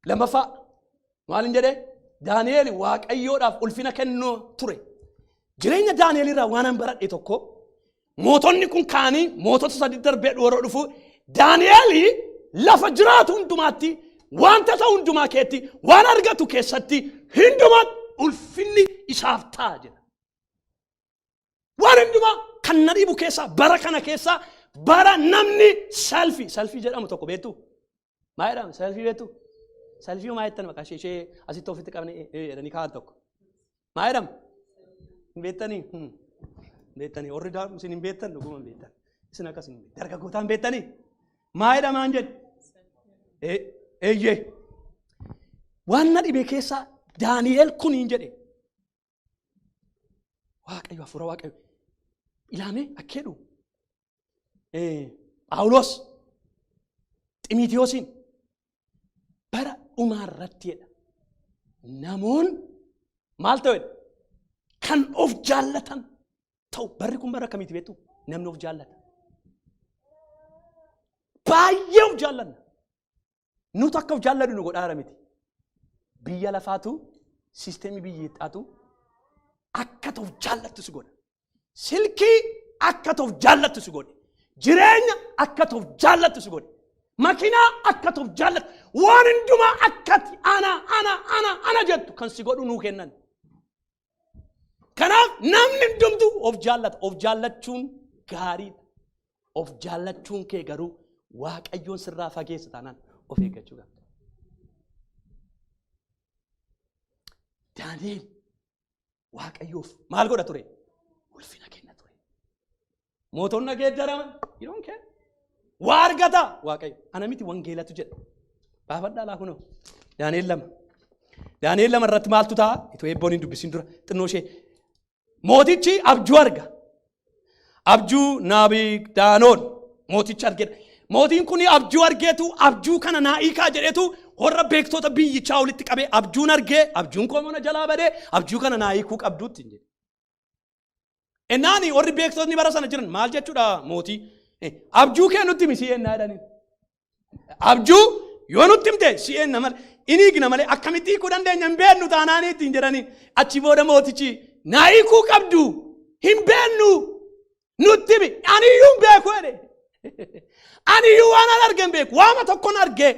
Lammaffaa maalin jedhee? Daani'eel Waaqayyoodhaaf ulfina kennuu ture. Jireenya Daani'eel irraa waan an baradhe tokko, mootonni kun kaanii mootota sadi darbee yeroo dhufu, Daani'eel lafa jiraatu hundumaatti, wanta ta'u hundumaa keetti, waan argatu keessatti hundumaatti ulfinni isaaf ta'a jedha. Waan hundumaa kan na dhibu keessaa, bara kana keessaa, bara namni selfie selfie jedhamu tokko beektu. Maa jedhama selfie beektu? Selfie maa jettan maqaa ishee asitti ofitti qabne jedhanii kaa'an tokko. Maa jedhama? Hin beektanii? Hin beektanii. Warri isin hin beektan, dhuguma hin beektan. Isin akkas hin beektan. Dargaggootaan beektanii? Maa jedhamaan jedhe? Eeyyee. Waan na dhibe keessaa Daani'el kuniin jedhe. Waaqayyo, hafuura Waaqayyo. Ilaamee akkeedhu. Phaawulos Ximiitiyoosiin bara dhumaarratti jedha. Namoonni maal ta'u jedha? Kan of jaallatan ta'u. Barri kun bara akkamiiti beektu? Namni of jaallata. Baay'ee of jaallanna. Nutu akka of jaalladhu nu godhaara miti. Biyya lafaatu, siisteemii biyyeexxaatu akka of jaallattu si godha. Silkii akka of jaallattu si godhe. Jireenya akka of jaallattu si godhe. Makinaa akka of jaallattu. Waan hundumaa akkati ana, ana, ana, ana jettu kan si godhu nuu kennan. Kanaaf namni hundumtu of jaallata. Of jaallachuun gaariidha. Of jaallachuun kee garuu Waaqayyoon sirraa fageessa taanaan of eeggachuu qabda. Daani'el Waaqayyoof maal godha ture? Ulfina kenna ture. Mootonni geeddaraman, you don't care. Waa argata Waaqayyo. Ana miti, wangeelatu jedha. Baafadhaa laa kunoo. Daani'el 2. Daani'el 2 irratti maaltu ta'a? Itoo eebboon hin dubbisin dura xinnoo ishee. Mootichi abjuu arga. Abjuu Naabidaanoon mootichi argedha. Mootiin kun abjuu argeetu, abjuu kana naa hiikaa jedheetu warra beektota biyyichaa walitti qabee, abjuun argee, abjuun koo mana jalaa badee, abjuu kana naa hiikuu qabduutti hin jedhe. Ennaani warri beektotni bara sana jiran maal jechuudha mootii? Abjuu kee nutti himi si ennaa jedhaniin. Abjuu yoo nutti himte si eenna malee, inni hiikna malee akkamitti hiikuu dandeenya hin beeknu taanaanii ittiin jedhanii. Achi booda mootichi, naa hiikuu qabdu, hin beeknu, nutti himi, ani iyyuu hin beeku jedhe. Ani iyyuu waan an arge hin beeku, waama tokkon arge,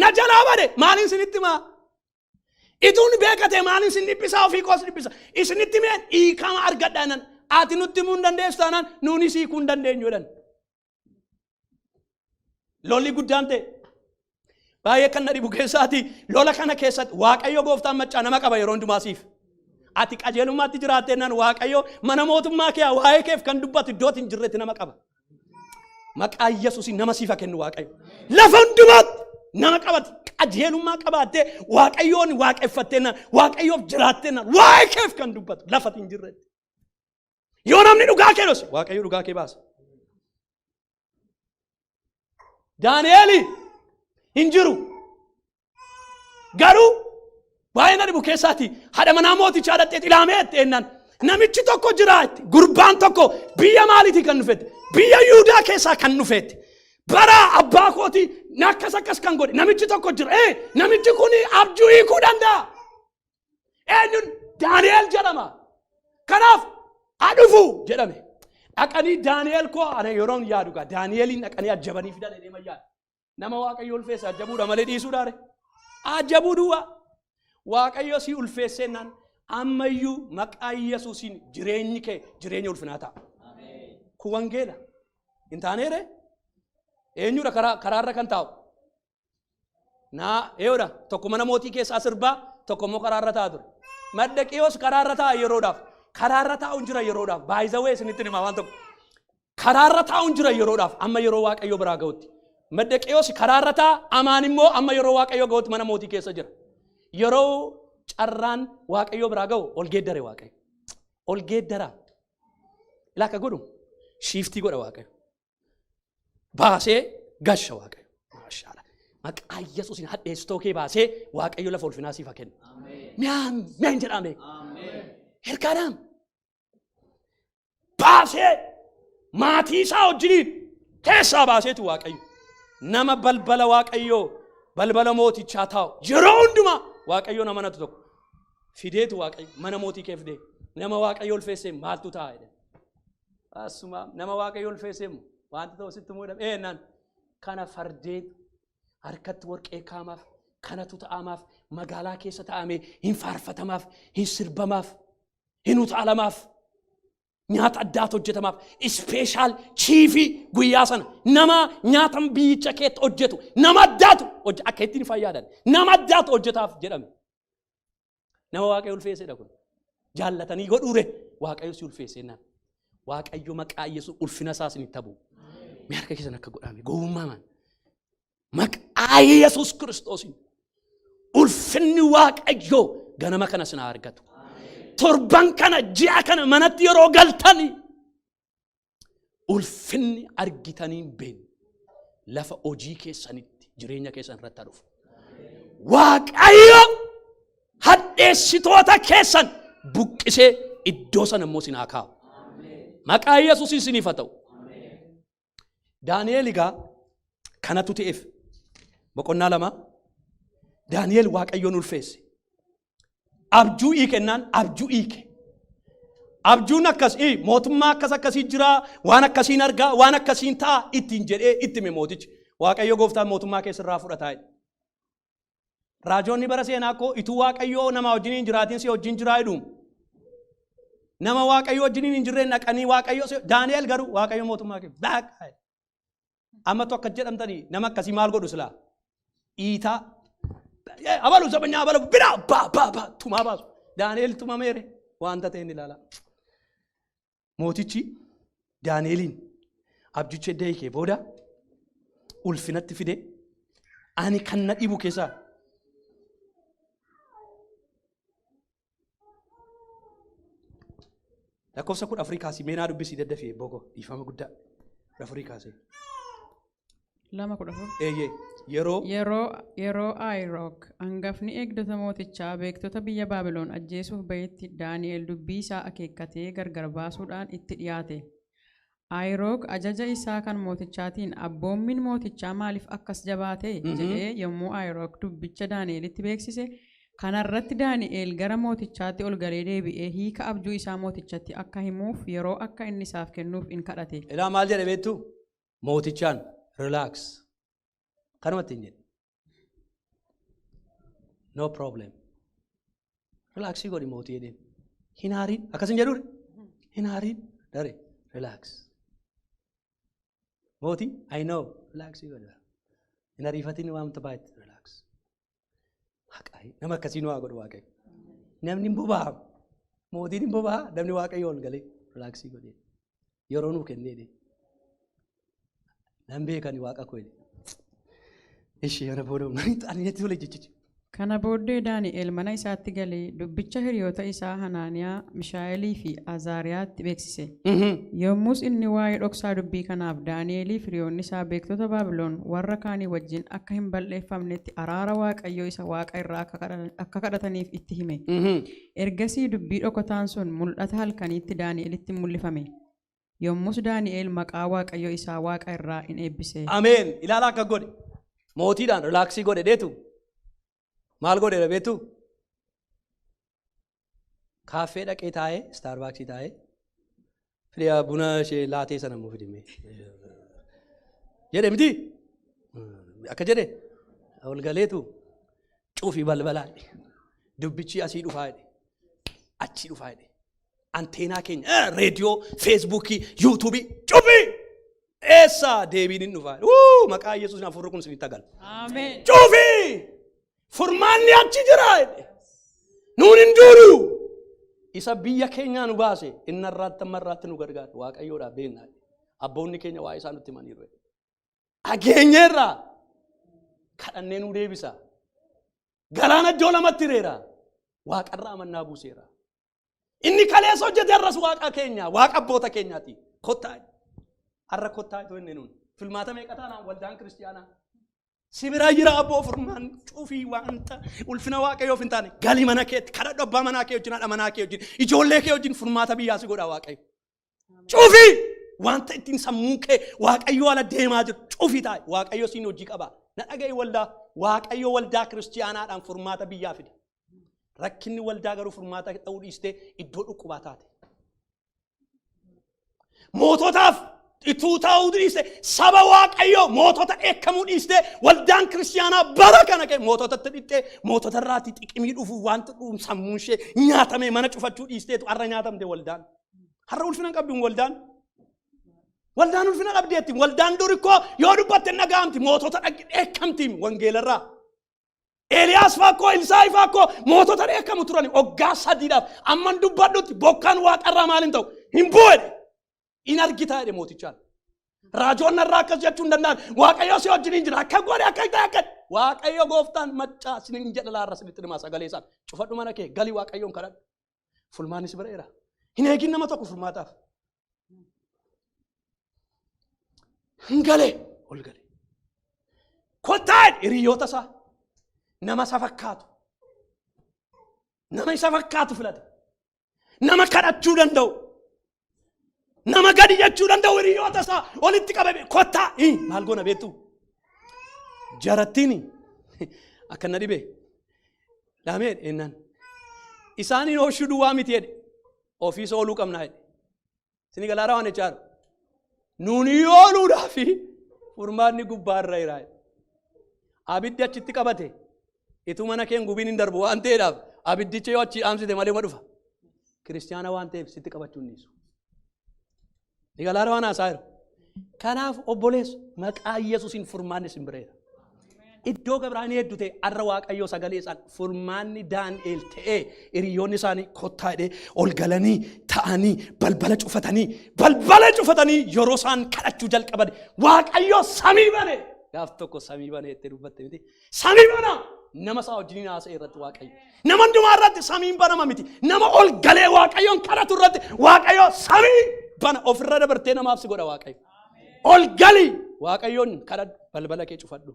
na jalaa bade, maaliin isinitti himaa? Ituun beekate maaliin isin dhiphisaa? Ofii koos dhiphisa. Isinitti meen hiikama argadha nan. Ati nutti himuu hin dandeessu taanaan nuunis hiikuu hin dandeenyu jedhan. Lolli guddaan ta'e. Baay'ee kan na dhibu keessaati, lola kana keessatti Waaqayyo gooftaan maccaa nama qaba yeroo hundumaa siif. Ati qajeelummaatti jiraattee naan Waaqayyo mana mootummaa kee waa'ee keef kan dubbatu iddootti hin jirretti nama qaba. Maqaa Yesuusiin nama siif haa kennu Waaqayyo. Lafa hundumaatti nama qabati, qajeelummaa qabaattee, Waaqayyoon waaqeffattee naan, Waaqayyoof jiraattee naan, waa'ee keef kan dubbatu lafati hin jirretti. Yoo namni dhugaa kee dhose, Waaqayyo dhugaa kee baasa. Daani'eeli hin jiru. Garuu baay'ee na dhibu keessaati, haadha manaa mootichaa dhaqxee xilaamee jennaan, namichi tokko jira, gurbaan tokko biyya maaliitii kan dhufetti? Biyya Yihudaa keessaa kan dhufetti. Bara abbaa kooti akkas akkas kan godhe namichi tokko jira. Namichi kun abjuu hiikuu danda'a. Eenyuun? Daani'el jedhama. Kanaaf haa dhufu jedhame. Dhaqanii Daani'el koo, ana yeroon yaadu gaa Daani'eliin dhaqanii ajjabanii fidan jedhee yaadu. Nama Waaqayyo ulfeesse ajjabuudha malee dhiisuudhaare. Ajjabuu duwwaa. Waaqayyo si ulfeessennaan ammayyuu maqaa Yesuusiin jireenyi kee jireenya ulfinaa ta'a. Kun wangeela. Hin taaneere? Eenyudha karaarra kan taa'u? Naa eeyoodha. Tokko mana mootii keessaa sirbaa, tokko immoo karaarra taa'a ture. Maddaqiyoos karaarra taa'a yeroodhaaf. Karaarra taa'uun jira yeroodhaaf. Baay'izawee isinitti himaa waan tokko. Karaarra taa'uun jira yeroodhaaf, amma yeroo Waaqayyo biraa ga'utti. Maddaqiyoos karaarra taa'a, Amaan immoo amma yeroo Waaqayyo ga'utti mana mootii keessa jira. Yeroo carraan Waaqayyo biraa ga'u ol geeddare Waaqayyo. Ol geeddara. Ilaa akka godhu shift godha Waaqayyo. Baasee gasha Waaqayyo. Maashaala. Maqaa Yesuusiin hadheessitoo kee baasee Waaqayyo lafa ulfinaa siif haa kennu. Mi'aan jedhame. Hirkaadhaan. Baasee maatii isaa wajjiniin keessaa baaseetu Waaqayyo. Nama balbala Waaqayyoo, balbala mootichaa taa'u yeroo hundumaa Waaqayyo nama natu tokko fideetu Waaqayyo mana mootii kee fidee, nama Waaqayyo ulfeessee maaltu ta'a jedhe. Asuma nama Waaqayyo ulfeessee immoo wanti ta'u sitti muudame eenyaan kana fardeen harkatti warqee kaamaaf, kanatu ta'amaaf, magaalaa keessa ta'amee hin faarfatamaaf, hin sirbamaaf, hin utaalamaaf. Nyaata addaatu hojjetamaaf. Special chefii guyyaa sana nama nyaata biyyicha keetti hojjetu nama addaatu akka ittiin fayyaadan nama addaatu hojjetaaf jedhame. Nama Waaqayyo ulfeessedha kun. Jaallatanii godhuure Waaqayyo si ulfeessennaan. Waaqayyo maqaa Yesuus ulfina isaa isinitti habu. Mee harka keessan akka godhame gowwummaa maan. Maqaa Yesuus Kiristoosiin ulfinni Waaqayyoo ganama kana isin haa argatu. Torban kana, ji'a kana manatti yeroo galtanii ulfinni argitanii hin beekne lafa hojii keessanitti, jireenya keessan irratti haa dhufu. Waaqayyo hadheessitoota keessan buqqisee iddoo sana immoo isin haa kaa'u. Maqaa Yesuusiin isiniif haa ta'u. Daani'eel egaa kanatu ta'eef, boqonnaa 2, Daani'eel Waaqayyoon ulfeesse. Abjuu hiikennaan abjuu hiike. Abjuun akkas mootummaa akkas akkasii jira, waan akkasiin argaa, waan akkasiin ta'a ittiin jedhee itti hime mootichi. Waaqayyo gooftaan mootummaa keessarraa fudhataa jedhe. Raajoonni bara seenaa koo ituu Waaqayyoo nama wajjin hin jiraatin si wajjin jiraa jedhu. Nama Waaqayyo wajjin hin jirreen dhaqanii Waaqayyo Daani'el garuu Waaqayyo mootummaa kee back. Amma tokko jedhamtanii nama akkasii maal godhu silaa? Dhiitaa. Abalu zabanyaa abalu biraa ba ba ba tumaa baasu. Daani'el tumameere wanta ta'e inni ilaala. Mootichi Daani'eliin abjucha edda hiikee booda ulfinatti fide. Ani kan na dhibu keessaa lakkoofsa 14 kaasii meenaa dubbisii daddafii booko, dhiifama guddaa, 14 kaasee. 2:14. Eeyyee, yeroo Yeroo Aayrook hangafni eegdota mootichaa beektota biyya Baabilon ajjeesuuf bahetti Daani'el dubbii isaa akeekkatee gargar baasuudhaan itti dhiyaate. Aayrook ajaja isaa kan mootichaatiin, "Abboommiin mootichaa maaliif akkas jabaate?" jedhee yommuu Aayrook dubbicha Daani'elitti beeksise, kanarratti Daani'el gara mootichaatti ol galee deebi'ee hiika abjuu isaa mootichatti akka himuuf yeroo akka inni isaaf kennuuf in kadhate. Ilaa, maal jedhe beektu? Mootichaan relax. Kanumatti hin jedhe. No problem. Relaxii godhi mootii jedheen. Hin aariin. Akkas hin jedhuure? Hin aariin. Dare relax. Mootii, I know, relaxii godhi. Hin ariifatin, waamta baay'ee relax. Haqaa nama akkasii nu haa godhu Waaqayyo. Namni hin boba'a. Mootiin hin boba'a. Namni Waaqayyo ol galee relaxii godhee. Yeroo nuu kennee jedhee. Nan beekani Waaqa koo jedhe. Ishee kana booda ani natti tole jechichi. Kana booddee Daani'el mana isaatti galee dubbicha hiriyoota isaa Hanaaniyaa, Mishaa'elii fi Azaariyaatti beeksise. Yommus inni waa'ee dhoksaa dubbii kanaaf Daani'eliif hiriyoonni isaa beektota Baabilon warra kaanii wajjin akka hin balleeffamnetti araara Waaqayyoo isa Waaqa irraa akka kadhataniif itti hime. Ergasii dubbii dhokataan sun mul'ata halkaniitti Daani'elitti mul'ifame. Yommus Daani'el maqaa Waaqayyo isaa Waaqa irraa in eebbise. Ameen. Ilaala akka godhe. Mootiidhaan relaxii godhe deetu. Maal godhe beektu? Kaaffee dhaqee taa'ee, Starbucksii taa'ee, fidee buna ishee laatee sana immoo fidime. Jedhe miti? Akka jedhe ol galeetu cufi balbalaa jedhe. Dubbichi asii dhufaa jedhe. Achii dhufaa jedhe. Anteenaa keenya, reediyoo, Facebookii, YouTubeii cufi! Eessa deebiin hin dhufaa? Wuu, maqaa Yesuus hafuurri kun isinitti agala. Ameen. Cufi! Furmaanni achi jira jedhe. Nuun hin duuru. Isa biyya keenyaa nu baase inni irraatti amma irraatti nu gargaara. Waaqayyoodhaaf beeknaa. Abboonni keenya waa'ee isaa nutti himaniiru. Dhageenyeerra, kadhannee nu deebisa. Galaana iddoo lamatti hireera. Waaqarraa amannaa buuseera. Inni kaleessa hojjete har'as Waaqa keenya, Waaqa abboota keenyaati. Kottaa har'a, kottaa itoo inni nuun. Filmaata meeqa taanaan waldaan kiristiyaanaa? Si bira jira abboo furmaan. Cufii wanta ulfina Waaqayyoof hin taane, gali mana keetti kadhadhu, abbaa manaa kee wajjin, haadha manaa kee wajjin, ijoollee kee wajjin, furmaata biyyaa si godha Waaqayyo. Cufii wanta ittiin sammuu kee Waaqayyo ala deemaa jiru cufii taa'e, Waaqayyo siin hojii qaba. Na dhaga'i waldaa, Waaqayyo waldaa kiristiyaanaadhaan furmaata biyyaa fida. Rakkinni waldaa garuu furmaata ta'uu dhiistee iddoo dhukkubaa taate. Moototaaf ituu ta'uu dhiiste, saba Waaqayyoo mootota dheekkamuu dhiiste, waldaan kiristiyaanaa bara kana kee moototatti dhixxee mootota irraatii xiqimii dhufuuf wanta dhuun sammuun ishee nyaatamee mana cufachuu dhiisteetu har'a nyaatamte waldaan. Har'a ulfina hin qabdu waldaan. Waldaan ulfina dhabdeetti. Waldaan dur ikkoo yoo dubbatte hin dhaga'amti. Mootota dheekkamti wangeelarraa. Eeliyaas faa akkoo Elsaa'i faa akkoo mootota dheekkamu turan waggaa sadiidhaaf amman dubbadhutti bokkaan waaqarraa maal hin ta'u hin bu'u jedhe. In argitaa jedhe mootichaan. Raajoonni irraa akkas jechuu hin danda'an. Waaqayyo si wajjin hin jira. Akka godhe akka ta'e akka Waaqayyo gooftaan maccaa isinin jedha laarra isinitti himaa sagalee isaan. Cufadhu mana kee galii Waaqayyoon kadhadhu. Furmaanni si bira jira. Hin eegin nama tokko furmaataaf. Hin galee ol galee. Kottaa jedhe hiriyoota isaa nama isa fakkaatu. Nama isa fakkaatu filate. Nama kadhachuu danda'u. Nama gadi jechuu danda'u hiriyoota isaa walitti qabame kottaa maal goona beektu. Jarattiin akka na dhibe laamee ennaan isaaniin ooshuu duwwaa miti jedhe ofiis ooluu qabnaa jedhe. Isin galaara waan jechaa jiru. Nuuni ooluudhaaf furmaanni gubbaarra jira. Abiddi achitti qabate ituu mana kee hin gubiin hin darbu waan ta'eedhaaf abiddicha yoo achii dhaamsite malee ma dhufa. Kiristiyaana waan ta'eef sitti qabachuu hin dhiisu. Ni galaara waan haasaa jiru. Kanaaf obboleessu maqaa Yesuusiin furmaanni isin bira jira. Iddoo Gabraanii hedduu ta'e har'a Waaqayyoo sagalee isaan furmaanni Daani'eel ta'ee hiriyoonni isaanii kottaa jedhee ol galanii ta'anii balbala cufatanii balbala cufatanii yeroo isaan kadhachuu jalqaban Waaqayyoo samii bane. Gaaf tokko samii bane jettee dubbatte miti. Samii bana nama isaa wajjiniin haasa'e irratti Waaqayyo. Nama hundumaa irratti samiin banama miti. Nama ol galee Waaqayyoon kadhatu irratti Waaqayyo samii bana ofirra dabartee namaaf si godha Waaqayyo. Ol gali Waaqayyoon kadhadhu balbala kee cufadhu.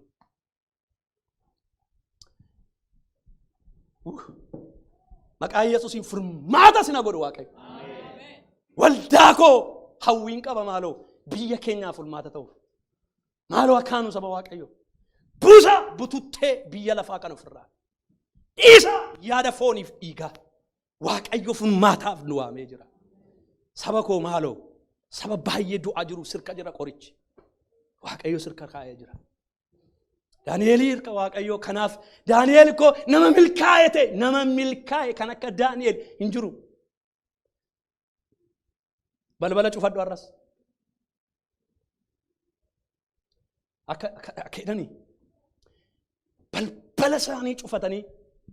Maqaa Yesuusiin furmaata sina godhu Waaqayyo. Waldaa koo hawwiin qaba maaloo biyya keenyaaf furmaata ta'uuf. Maaloo akkaanu saba Waaqayyo. Buusa bututtee biyya lafaa kan ofirraa. Dhiisa yaada fooniif dhiigaa. Waaqayyo furmaataaf nu waamee jira. Saba koo maaloo saba baay'ee du'aa jiru sirka jira qorichi. Waaqayyo sirka kaa'ee jira. Daani'eelii hirka Waaqayyoo kanaaf Daani'eel koo nama milkaa'e ta'e nama milkaa'e kan akka Daani'eel hin jiru. Balbala cufadhu har'as. Akka akka jedhanii balbala isaanii cufatanii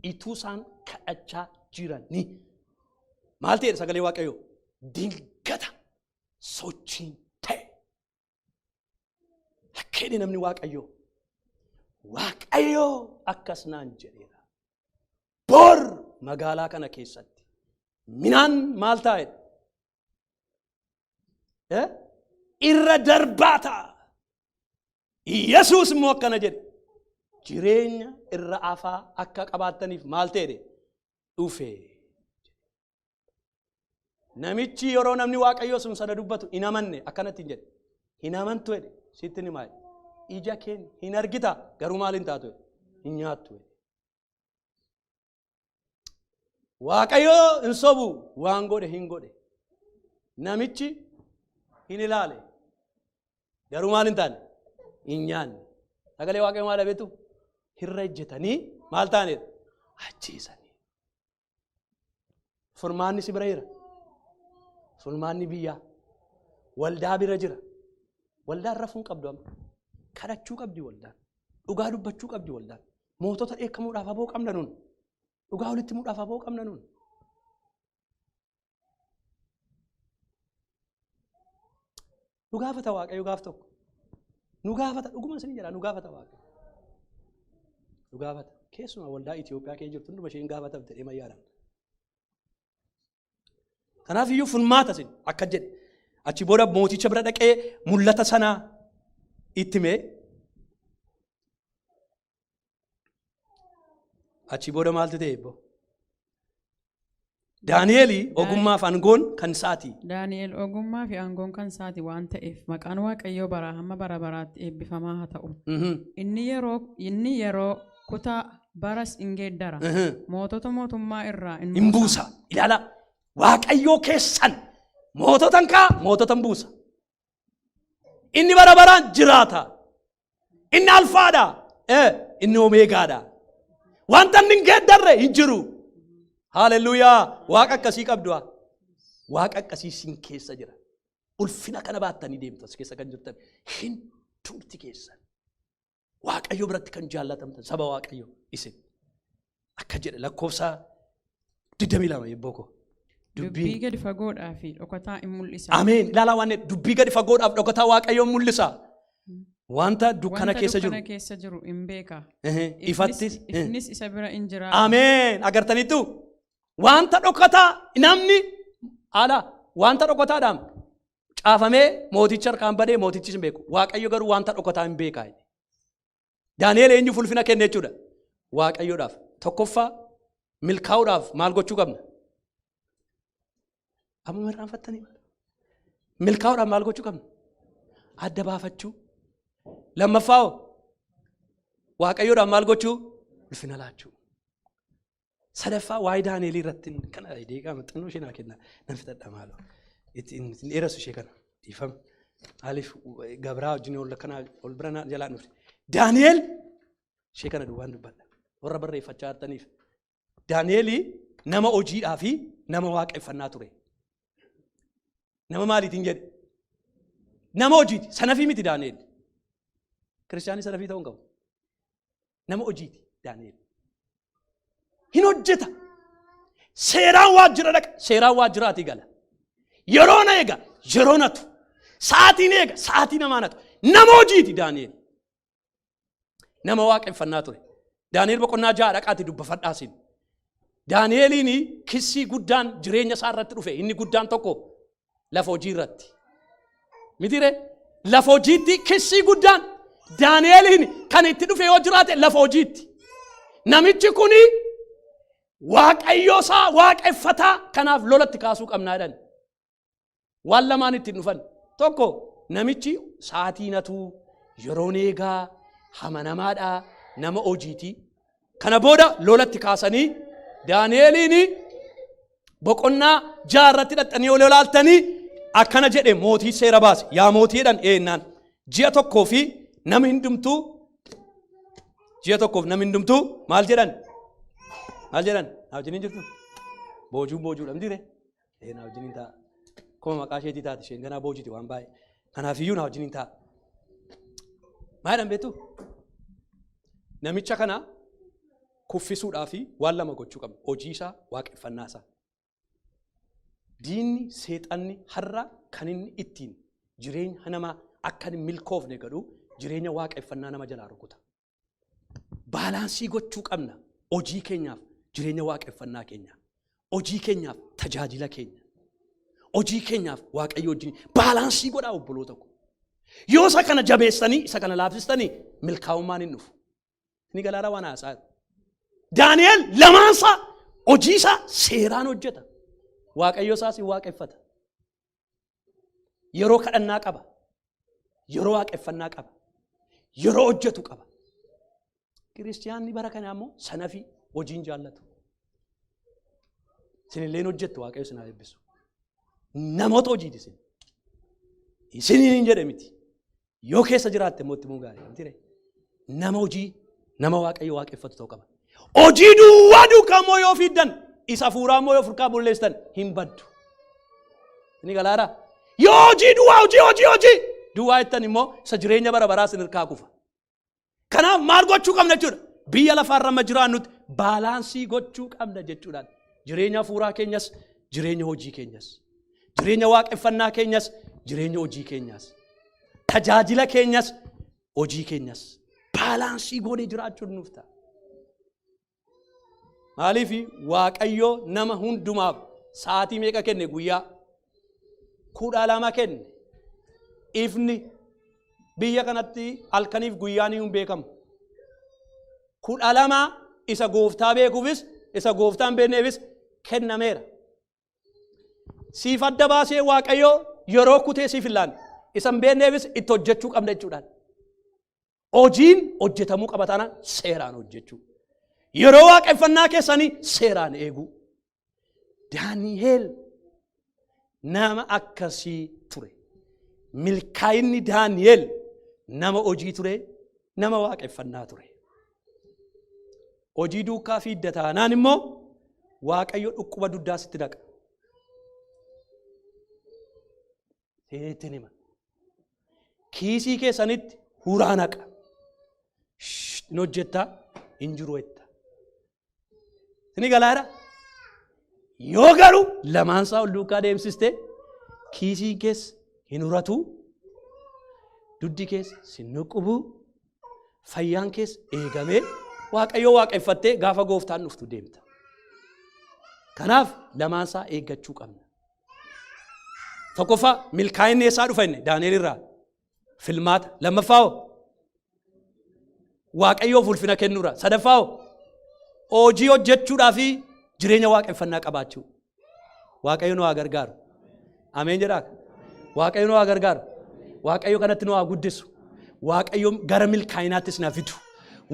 ituu isaan kadhachaa jiranii. Maal ta'e sagalee Waaqayyoo? Dingata sochiin ta'e. Akka jedhe namni Waaqayyoo. Waaqayyoo akkas naan jedheera. Bor magaalaa kana keessatti minaan maal ta'a jedhe? Eh? Irra darbaa ta'a. Yesuus immoo akkana jedhe. Jireenya irra afaa akka qabaattaniif maal ta'e jedhe? Dhufe. Namichi yeroo namni Waaqayyoo sun sana dubbatu hin amanne akkanatti hin jedhe. Hin amantu jedhe sitti ni maal. Ija keen hin argita garuu maal hin taatu jedhe. Hin nyaattu jedhe. Waaqayyoo hin sobu waan godhe hin godhe. Namichi hin ilaale garuu maal hin taane hin nyaanne. Sagalee Waaqayyoo maal beektu? Hirra ejjetanii maal taanedha? Ajjeesanii. Furmaanni si bira jira. Furmaanni biyyaa. Waldaa bira jira. Waldaan rafuu hin qabdu amma. Kadhachuu qabdi waldaan. Dhugaa dubbachuu qabdi waldaan. Mootota dheekkamuudhaaf aboo qabna nun. Dhugaa walitti himuudhaaf aboo qabna nun. Nu gaafata Waaqayyo gaaf tokko. Nu gaafata dhuguma isin jedha nu gaafata Waaqayyo. Nu gaafata. Keessumaa waldaa Itoophiyaa keessa jirtu hunduma isheen gaafatamte jedhee mayyaadhaan. Kanaaf iyyuu furmaata isin akka jedhe. Achi booda mooticha bira dhaqee mul'ata sana itti himee achi booda maaltu ta'e ebboo? Daani'eeli ogummaa fi aangoon kan isaati. Daani'el ogummaa fi aangoon kan isaati waan ta'eef maqaan Waaqayyoo baraa hamma bara baraatti eebbifamaa haa ta'u. Inni yeroo kutaa baras in geeddara. Mootota mootummaa irraa in Hin buusa. Ilaala. Waaqayyoo keessan moototan kaa moototan buusa. Inni bara baraan jiraata. Inni alfaadha. Inni omeegaadha. Wanta inni hin geeddarre hin jiru. Haalelluuyaa. Waaqa akkasii qabdu. Waaqa akkasii sin keessa jira. Ulfina kana baattanii deemtu as keessa kan jirtan hundumti keessan. Waaqayyo biratti kan jaallatamtan saba Waaqayyo isin. Akka jedhe lakkoofsa 22, eebboo koo. Dubbii gadi fagoodhaa fi dhokataa in mul'isa. Ameen. Ilaalaa, waan dubbii gadi fagoodhaaf dhokataa Waaqayyoon mul'isa. Wanta dukkana Wanta keessa jiru. Dukkana keessa jiru in beeka. Ifattis. Ifnis isa bira in jira. Ameen. Agartaniittu? Wanta dhokataa namni ala wanta dhokataadhaan caafamee mooticha harkaan badee mootichis hin beeku. Waaqayyo garuu wanta dhokataa hin beekaa. Daani'eel eenyuuf ulfina kenne jechuudha? Waaqayyoodhaaf. Tokkoffaa, milkaa'uudhaaf maal gochuu qabna? Amma mirraanfattanii? Milkaa'uudhaaf maal gochuu qabna? Adda baafachuu. Lammaffaa hoo? Waaqayyoodhaaf maal gochuu? Ulfina laachuu. Sadaffaa, waa'ee Daani'elii irratti kana deeqaa xinnoo ishee naa kenna, nan fixadha maaloo. Ittiin dheeressu ishee kana, dhiifama. Maaliif gabraa wajjin ol kana ol bira jalaan dhufte. Daani'el, ishee kana duwwaan dubbadha. Warra barreeffachaa jirtaniif. Daani'elii nama hojiidhaa fi nama waaqeffannaa ture. Nama maaliitiin jedhe? Nama hojiiti. Sanafii miti Daani'el. Kiristaanii sanafii ta'uu hin qabu. Nama hojiiti Daani'el. Hin hojjeta. Seeraan waajjira dhaqa. Seeraan waajjiraatii gala. Yeroo na eega. Yeroo natu. Sa'aatiin eega. Sa'aatii namaa natu. Nama hojiiti Daani'el. Nama waaqeffannaa ture. Daani'el boqonnaa 6 dhaqaati dubbafadhaa siin. Daani'eliin kissii guddaan jireenya isaa irratti dhufe inni guddaan tokko lafa hojii irratti. Mitiire, lafa hojiitti kissii guddaan Daani'eliin kan itti dhufe yoo jiraate lafa hojiitti. Namichi kuni waaqayyo isaa waaqeffataa, kanaaf lolatti kaasuu qabnaa jedhan. Waan lamaan ittiin dhufan. Tokko, namichi sa'aatii natuu, yeroon eegaa, amanamaadhaa, nama hojiiti. Kana booda lolatti kaasanii Daani'eliin boqonnaa 6 irratti dhaxxanii ol ilaaltanii akkana jedhe, mootii seera baase. Yaa mootii jedhan eennaan, ji'a tokkoo fi nama hundumtuu, ji'a tokkoof namni hundumtuu maal jedhan? Maal jedhan? Na wajjin hin jirtu? Boojuun boojuudha mitiire? Ee, na wajjin hin ta'a. Akkuma maqaa isheetii taate, isheen ganaa boojiti waan baay'ee. Kanaafiyyuu na wajjin hin ta'a. Maal jedhan beektu? Namicha kana kuffisuudhaa fi waan lama gochuu qabna. Hojii isaa, waaqeffannaa isaa. Diinni, seexanni har'a kan inni ittiin jireenya namaa akka hin milkoofne godhu jireenya waaqeffannaa nama jalaa rukuta. Balance gochuu qabna hojii keenyaaf jireenya waaqeffannaa keenya. Hojii keenyaaf tajaajila keenya. Hojii keenyaaf Waaqayyo wajjin balance godhaa, obboloota ko. Yoo isa kana jabeessanii isa kana laaffistanii milkaa'ummaan hin dhufu. Inni galaana waan haasaa. Daani'el lamaansaa hojii isaa seeraan hojjeta. Waaqayyo isaas hin waaqeffata. Yeroo kadhannaa qaba. Yeroo waaqeffannaa qaba. Yeroo hojjetu qaba. Kiristiyaanni bara kanaa immoo sanafii, hojiin jaallatu. Isinilleen hojjettu, Waaqayyo isin haa eebbisu. Namoota hojiiti isin. Isiniin hin jedhe miti. Yoo keessa jiraatte immoo itti himuu gaarii miti ree. Nama hojii, nama Waaqayyo waaqeffatu ta'uu qaba. Hojii duwwaa duukaa immoo yoo fiiddan, isa hafuuraa immoo yoo furkaa bulleessitan hin baddu. Inni galaara. Yoo hojii duwwaa, hojii, hojii, hojii duwwaa jettan immoo isa jireenya bara baraa isin hirkaa kufa. Kanaaf maal gochuu qabna jechuudha? Biyya lafaarra amma jiraannutti balance gochuu qabna jechuudhaan. Jireenya hafuuraa keenyas, jireenya hojii keenyas, jireenya waaqeffannaa keenyas, jireenya hojii keenyas, tajaajila keenyas, hojii keenyas balance goonee jiraachuun nuuf ta'a. Maaliif? Waaqayyo nama hundumaaf sa'aatii meeqa kenne guyyaa? 12 kenne. Ifni biyya kanatti halkaniif guyyaan hin beekamu. 12 isa gooftaa beekuufis isa gooftaa hin beekneefis kennameera. Siif adda baasee Waaqayyo yeroo kutee siif hin laanne. Isa hin beekneefis itti hojjechuu qabna jechuudhaan. Hojiin hojjetamuu qaba taanaan seeraan hojjechuu. Yeroo waaqeffannaa keessanii seeraan eeguu. Daani'eel nama akkasii ture. Milkaa'inni Daani'eel nama hojii ture, nama waaqeffannaa ture. Hojii duukaa fiidda taanaan immoo Waaqayyo dhukkuba duddaa sitti naqa. Ittiin hima. Kiisii keessanitti huraa naqa. Hin hojjettaa, hin jiru jetta. Sini galaadha. Yoo garuu lamaan isaa ol duukaa deemsiste, kiisiin kees hin huratu, duddi kees sin nuqqubu, fayyaan kees eegamee, Waaqayyoo waaqeffattee gaafa gooftaan dhuftu deemta. Kanaaf lamaan isaa eeggachuu qabna. Tokkoffaa, milkaa'inni eessaa dhufa inni Daani'el irraa? Filmaata. Lammaffaa hoo? Waaqayyoof ulfina kennuudha. Sadaffaa hoo? Hojii hojjechuudhaa fi jireenya waaqeffannaa qabaachuu. Waaqayyo nu haa gargaaru. Ameen jedhaa. Waaqayyo nu haa gargaaru. Waaqayyo kanatti nu haa guddisu. Waaqayyo gara milkaa'inaattis na fidu.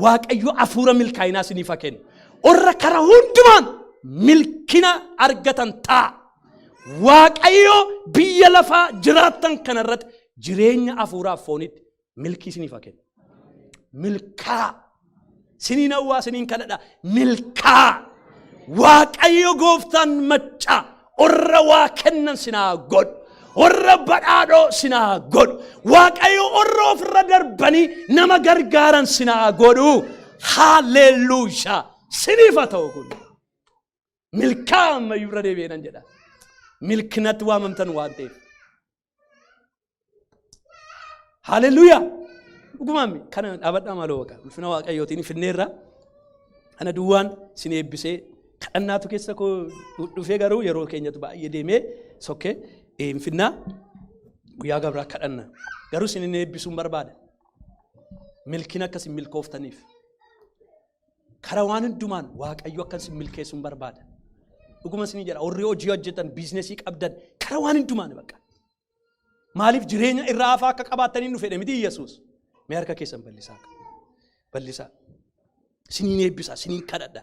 Waaqayyo hafuura milkaa'inaa isiniif haa kennu. Warra kara hundumaan milkina argatan ta'a. Waaqayyo biyya lafaa jiraattan kanarratti jireenya hafuuraaf foonitti milkii isiniif haa kennu. Milkaa. Siniin hawwaa, siniin kadhadha. Milkaa. Waaqayyo gooftaan maccaa warra waa kennan sinaa godhu. Warra badhaadhoo sinaa godhu. Waaqayyo warra ofirra darbanii nama gargaaran sinaa godhu. Haalleluuyaa. Siniif haa ta'u kun. Milkaa ammayyuu irra deebi'ee nan jedha. Milkinatti waamamtan waan ta'eef. Haalleluuyaa. Dhugumaan kana dhaabadhaa maaloo, waqa. Ulfina Waaqayyootiin finneerra. Kana duwwaan sin eebbisee kadhannaatu keessa koo dhufee, garuu yeroo keenyatu baay'ee deemee sokkee hin finnaa, guyyaa gabraa kadhanna. Garuu sin inni eebbisuun barbaada. Milkina akka isin milkooftaniif. Kara waan hundumaan Waaqayyo akka isin milkeessuun barbaada. Dhuguma isin jedha, warri hojii hojjetan, biizinesii qabdan, kara waan hundumaan bakka. Maaliif? Jireenya irraa hafaa akka qabaattanii nu fedhe miti Yesuus? Mee harka keessan bal'isaa. Bal'isaa. Siniin eebbisa, siniin kadhadha.